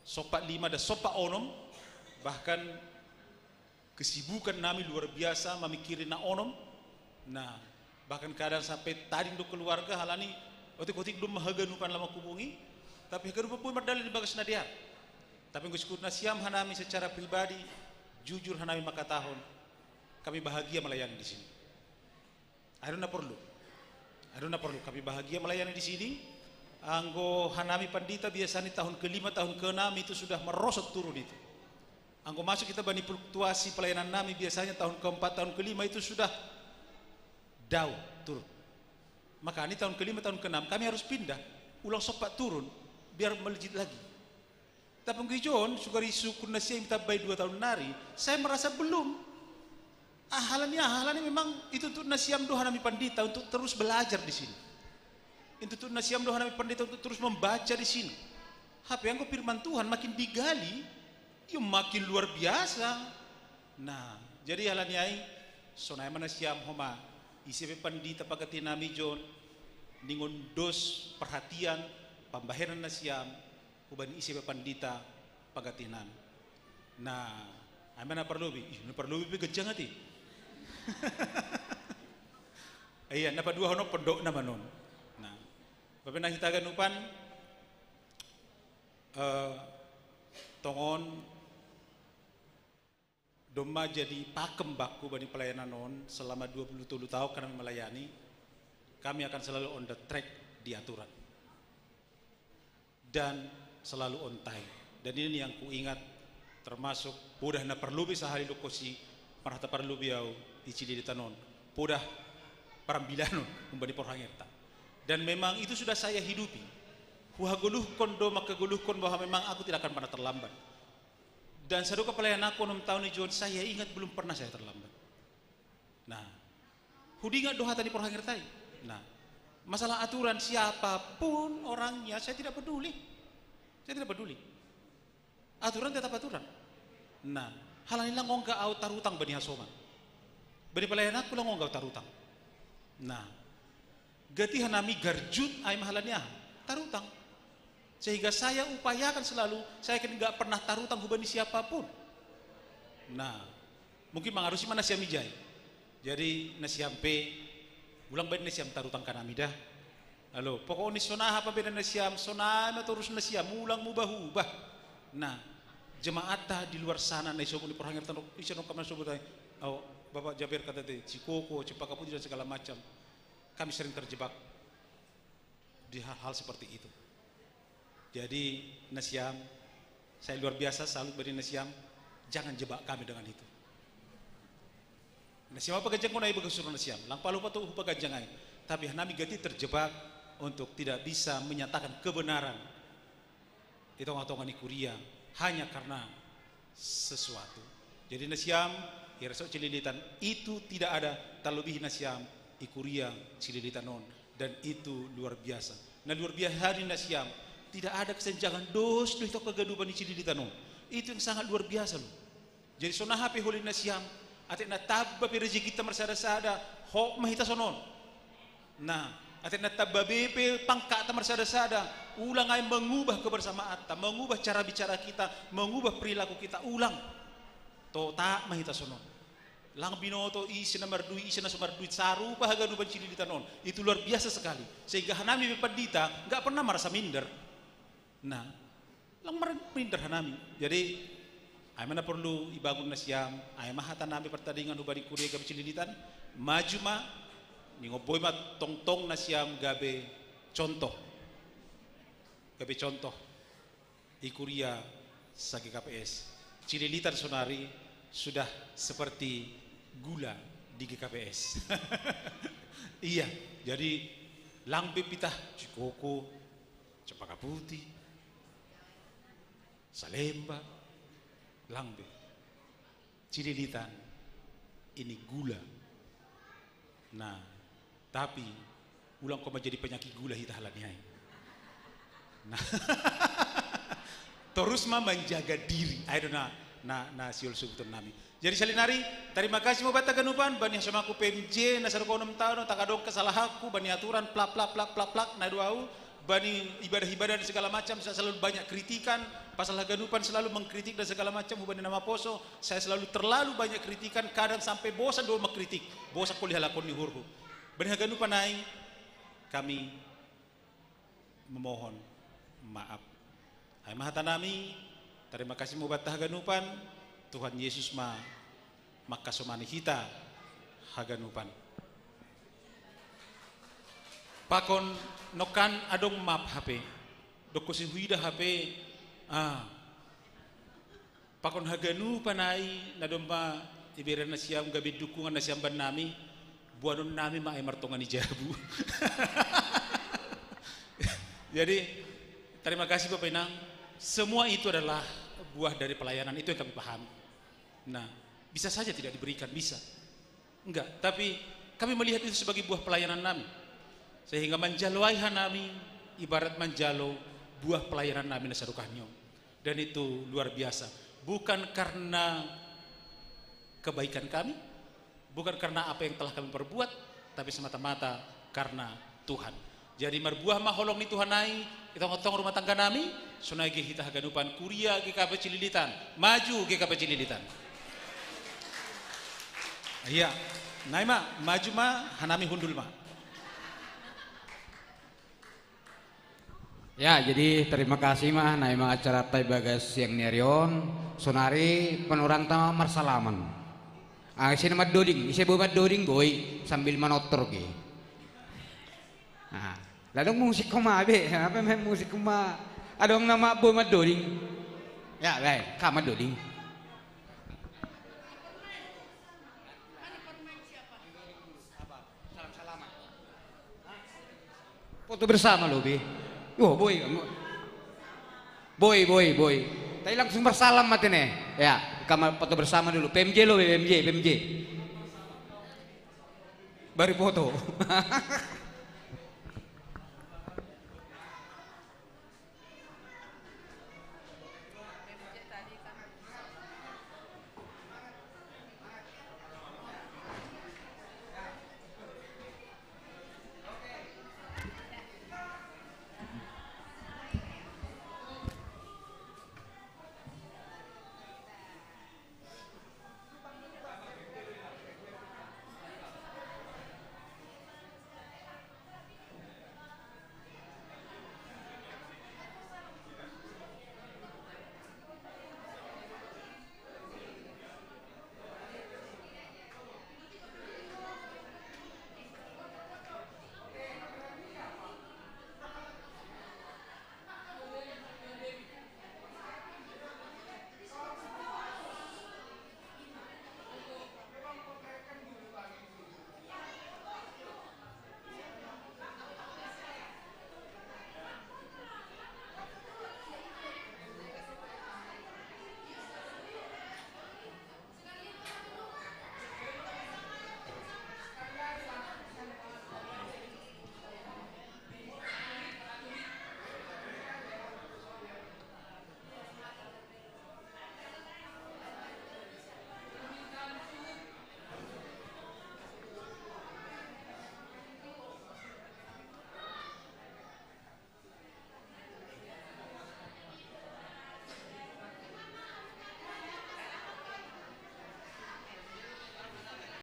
sompat lima dan sompat onom, bahkan kesibukan nami luar biasa mamikiri na onom. Nah, bahkan kadang sampai tading do keluarga halani otik-otik dong ma haganupan laho manghubungi, tapi haganupan boi mardalani bagas na dear. Tapi anggo sikut nasiam hanami secara pribadi, jujur hanami mangkatahon, kami bahagia melayani di sini. Aha do na porlu. Aha do na porlu. Kami bahagia melayani di sini. Anggo hanami pandita biasanya tahun kelima, tahun keenam itu sudah merosot turun itu. Anggo masuk kita bani fluktuasi pelayanan nami, biasanya tahun keempat, tahun kelima itu sudah down, turun. Makanya tahun kelima, tahun keenam kami harus pindah, ulang sompat turun, biar melejit lagi. Tapi anggo ijon, sugari sukun nasiam itambai dua tahun nari, saya merasa belum. Ah, halani, ah, halani memang itutu nasiam do hanami pandita untuk terus belajar di sini. Itutu nasiam do hanami pandita untuk terus membaca di sini. Hape anggo firman Tuhan makin digali, ya makin luar biasa. Nah, jadi halani ai, sonai ma nasiam homa, ise pe pandita pangganti nami ijon, ningon dos perhatian, pambahenan nasiam, hubani ise pe pandita pangganti nami. Nah, Ai ma na parlobi, ih, na parlobi pe ganjang ate. Iya, na paduahon on pondok na ma non. Nah, bapa inang hita haganupan, eh, tongon domma jadi pakem bakku bani pelayanan on selama dua puluh tolu taon kami melayani, kami akan selalu on the track di aturan. Dan selalu on time. Dan ini yang kuingat, termasuk poda na parlobi sahali dongkosi marhata parlobi au i Cililitan on. Poda parambilanon umbani parrohangenta. Dan memang itu sudah saya hidupi. Huhagoluhkon do, mangkagoluhkon bahwa memang aku tidak akan pernah terlambat. Dan sadongan pelayananku onom taon i jo on, saya ingat belum pernah saya terlambat. Nah, hudingat do hata ni parrohangenta i. Nah, masalah aturan siapapun orangnya, saya tidak peduli. Saya tidak peduli. Aturan tetap aturan. Nah, halani lang ongga au tarutang bani hasoman. Bani pelayananku lang ongga au tarutang. Nah, gati hanami garjut ai ma halani aha? Tarutang. Sehingga saya upayakan selalu, saya kan nggak pernah tarutang hubani siapapun. Nah, mungkin mangarusi ma nasiam ijai. Jadi nasiam pe, ulang baen nasiam tarutang hanami da. Alo, pokokni songon aha pe baenan nasiam, songon aha ma torus nasiam, ulang muubah-ubah. Nah, jemaatta di luar sana na isobut ni parrohangenta, ise nongka na isobut ai. Oh, Bapak Jaber kata te, Cikoko, Cempaka Putih dan segala macam. Kami sering terjebak di hal-hal seperti itu. Jadi nasiam, saya luar biasa salut bani nasiam, jangan jebak kami dengan itu. Nasiam apa ganjang kona ibagas urusan nasiam, lang palupa tu hupaganjang ai. Tapi hanami gati terjebak untuk tidak bisa menyatakan kebenaran di tonga-tonga ni kuria hanya karena sesuatu. Jadi nasiam, i resort Cililitan itu tidak ada terlebih nasiam i kuria Cililitan on, dan itu luar biasa. Nah, luar biasa di nasiam, tidak ada kesenjangan dos do i tonga haganupan ni Cililitan on. Itu yang sangat luar biasa loh. Jadi songon aha pe holina nasiam, atik na tamba pe rejekinta marsada-sada, hot ma hita songon on. Nah, atik na tamba be pe pangkatta marsada-sada, ulang ai mengubah kebersamaanta, mengubah cara bicara kita, mengubah perilaku kita, ulang. Totap ma hita songon on. Lang binoto ise na marduit, ise na so marduit, sarupa haganupan Cililitan on. Itu luar biasa sekali. Sehingga hanami pe pandita nggak pernah merasa minder. Nah, lang mar-, minder hanami. Jadi ai ma na porlu ibangun nasiam, ai ma hatanami partadingan hubani kuria gabe Cililitan, maju ma, ningon boi ma tongtong nasiam gabe contoh. Gabe contoh i kuria sa-G K P S. Cililitan sonari sudah seperti gula di G K P S. Iya, jadi lang be pe hita Cikoko, Cempaka Putih, Salemba, lang be. Cililitan ini gula. Nah, tapi ulang koma jadi penyakit gula hita halani ai. Nah, torus ma menjaga diri. Ai do na, na, na sihol suhuton nami. Jadi saonari, tarima kasih ma hubanta haganupan, bani hasomanku P M J na sadokon onom taon, ndang adong kesalahanku, bani aturan, plak, plak, plak, plak, plak, na do au, bani ibadah-ibadah dan segala macam, saya selalu banyak kritikan, pasal haganupan selalu mengkritik dan segala macam, hubani na maposo, saya selalu terlalu banyak kritikan, kadang sampai bosan do mengkritik, bosan koli halak on ni uhurhu. Bani haganupan ai, kami memohon maaf. Ai ma hatanami, tarima kasih ma hubanta haganupan, Tuhan Yesus ma mangkasomani hita haganupan. Pakon nongkan adong maaf hape, dongkosi huida hape, ah, pakon haganupan ai na domma iberennasiam gabe dukungan nasiam bannami, boanonnami ma ai martonga ni jabu. Jadi, terima kasih Bapak Inang. Semua itu adalah buah dari pelayanan, itu yang kami pahami. Nah, bisa saja tidak diberikan, bisa. Enggak, tapi kami melihat itu sebagai buah pelayanan nami. Sehingga manjalo ai hanami ibarat manjalo buah pelayanan nami na sadokahon on. Dan itu luar biasa. Bukan karena kebaikan kami, bukan karena apa yang telah kami perbuat, tapi semata-mata karena Tuhan. Jadi marbuah ma holong ni Tuhan ai, di tonga-tonga rumah tangga nami, sonai ge hita haganupan kuria G K P Cililitan. Maju G K P Cililitan. Iya, nai ma, maju ma, hanami hundul ma. Ya, jadi terima kasih ma, nai ma acara tai bagas siang ni ari on, sonari panoranta ma marsalaman. Ah, ise na mandoding, ise boi mandoding boi, sambil manortor ke. Ah, ladong musik ho ma be, apa main musik ho ma, adong na ma boi mandoding. Ya, baik, ka mandoding. Foto bersama lo be. Oh, boi. Boi, boi, boi. Tapi langsung bersalam mati nih. Ya, kamar foto bersama dulu. P M J lo be, P M J, P M J. Baru foto.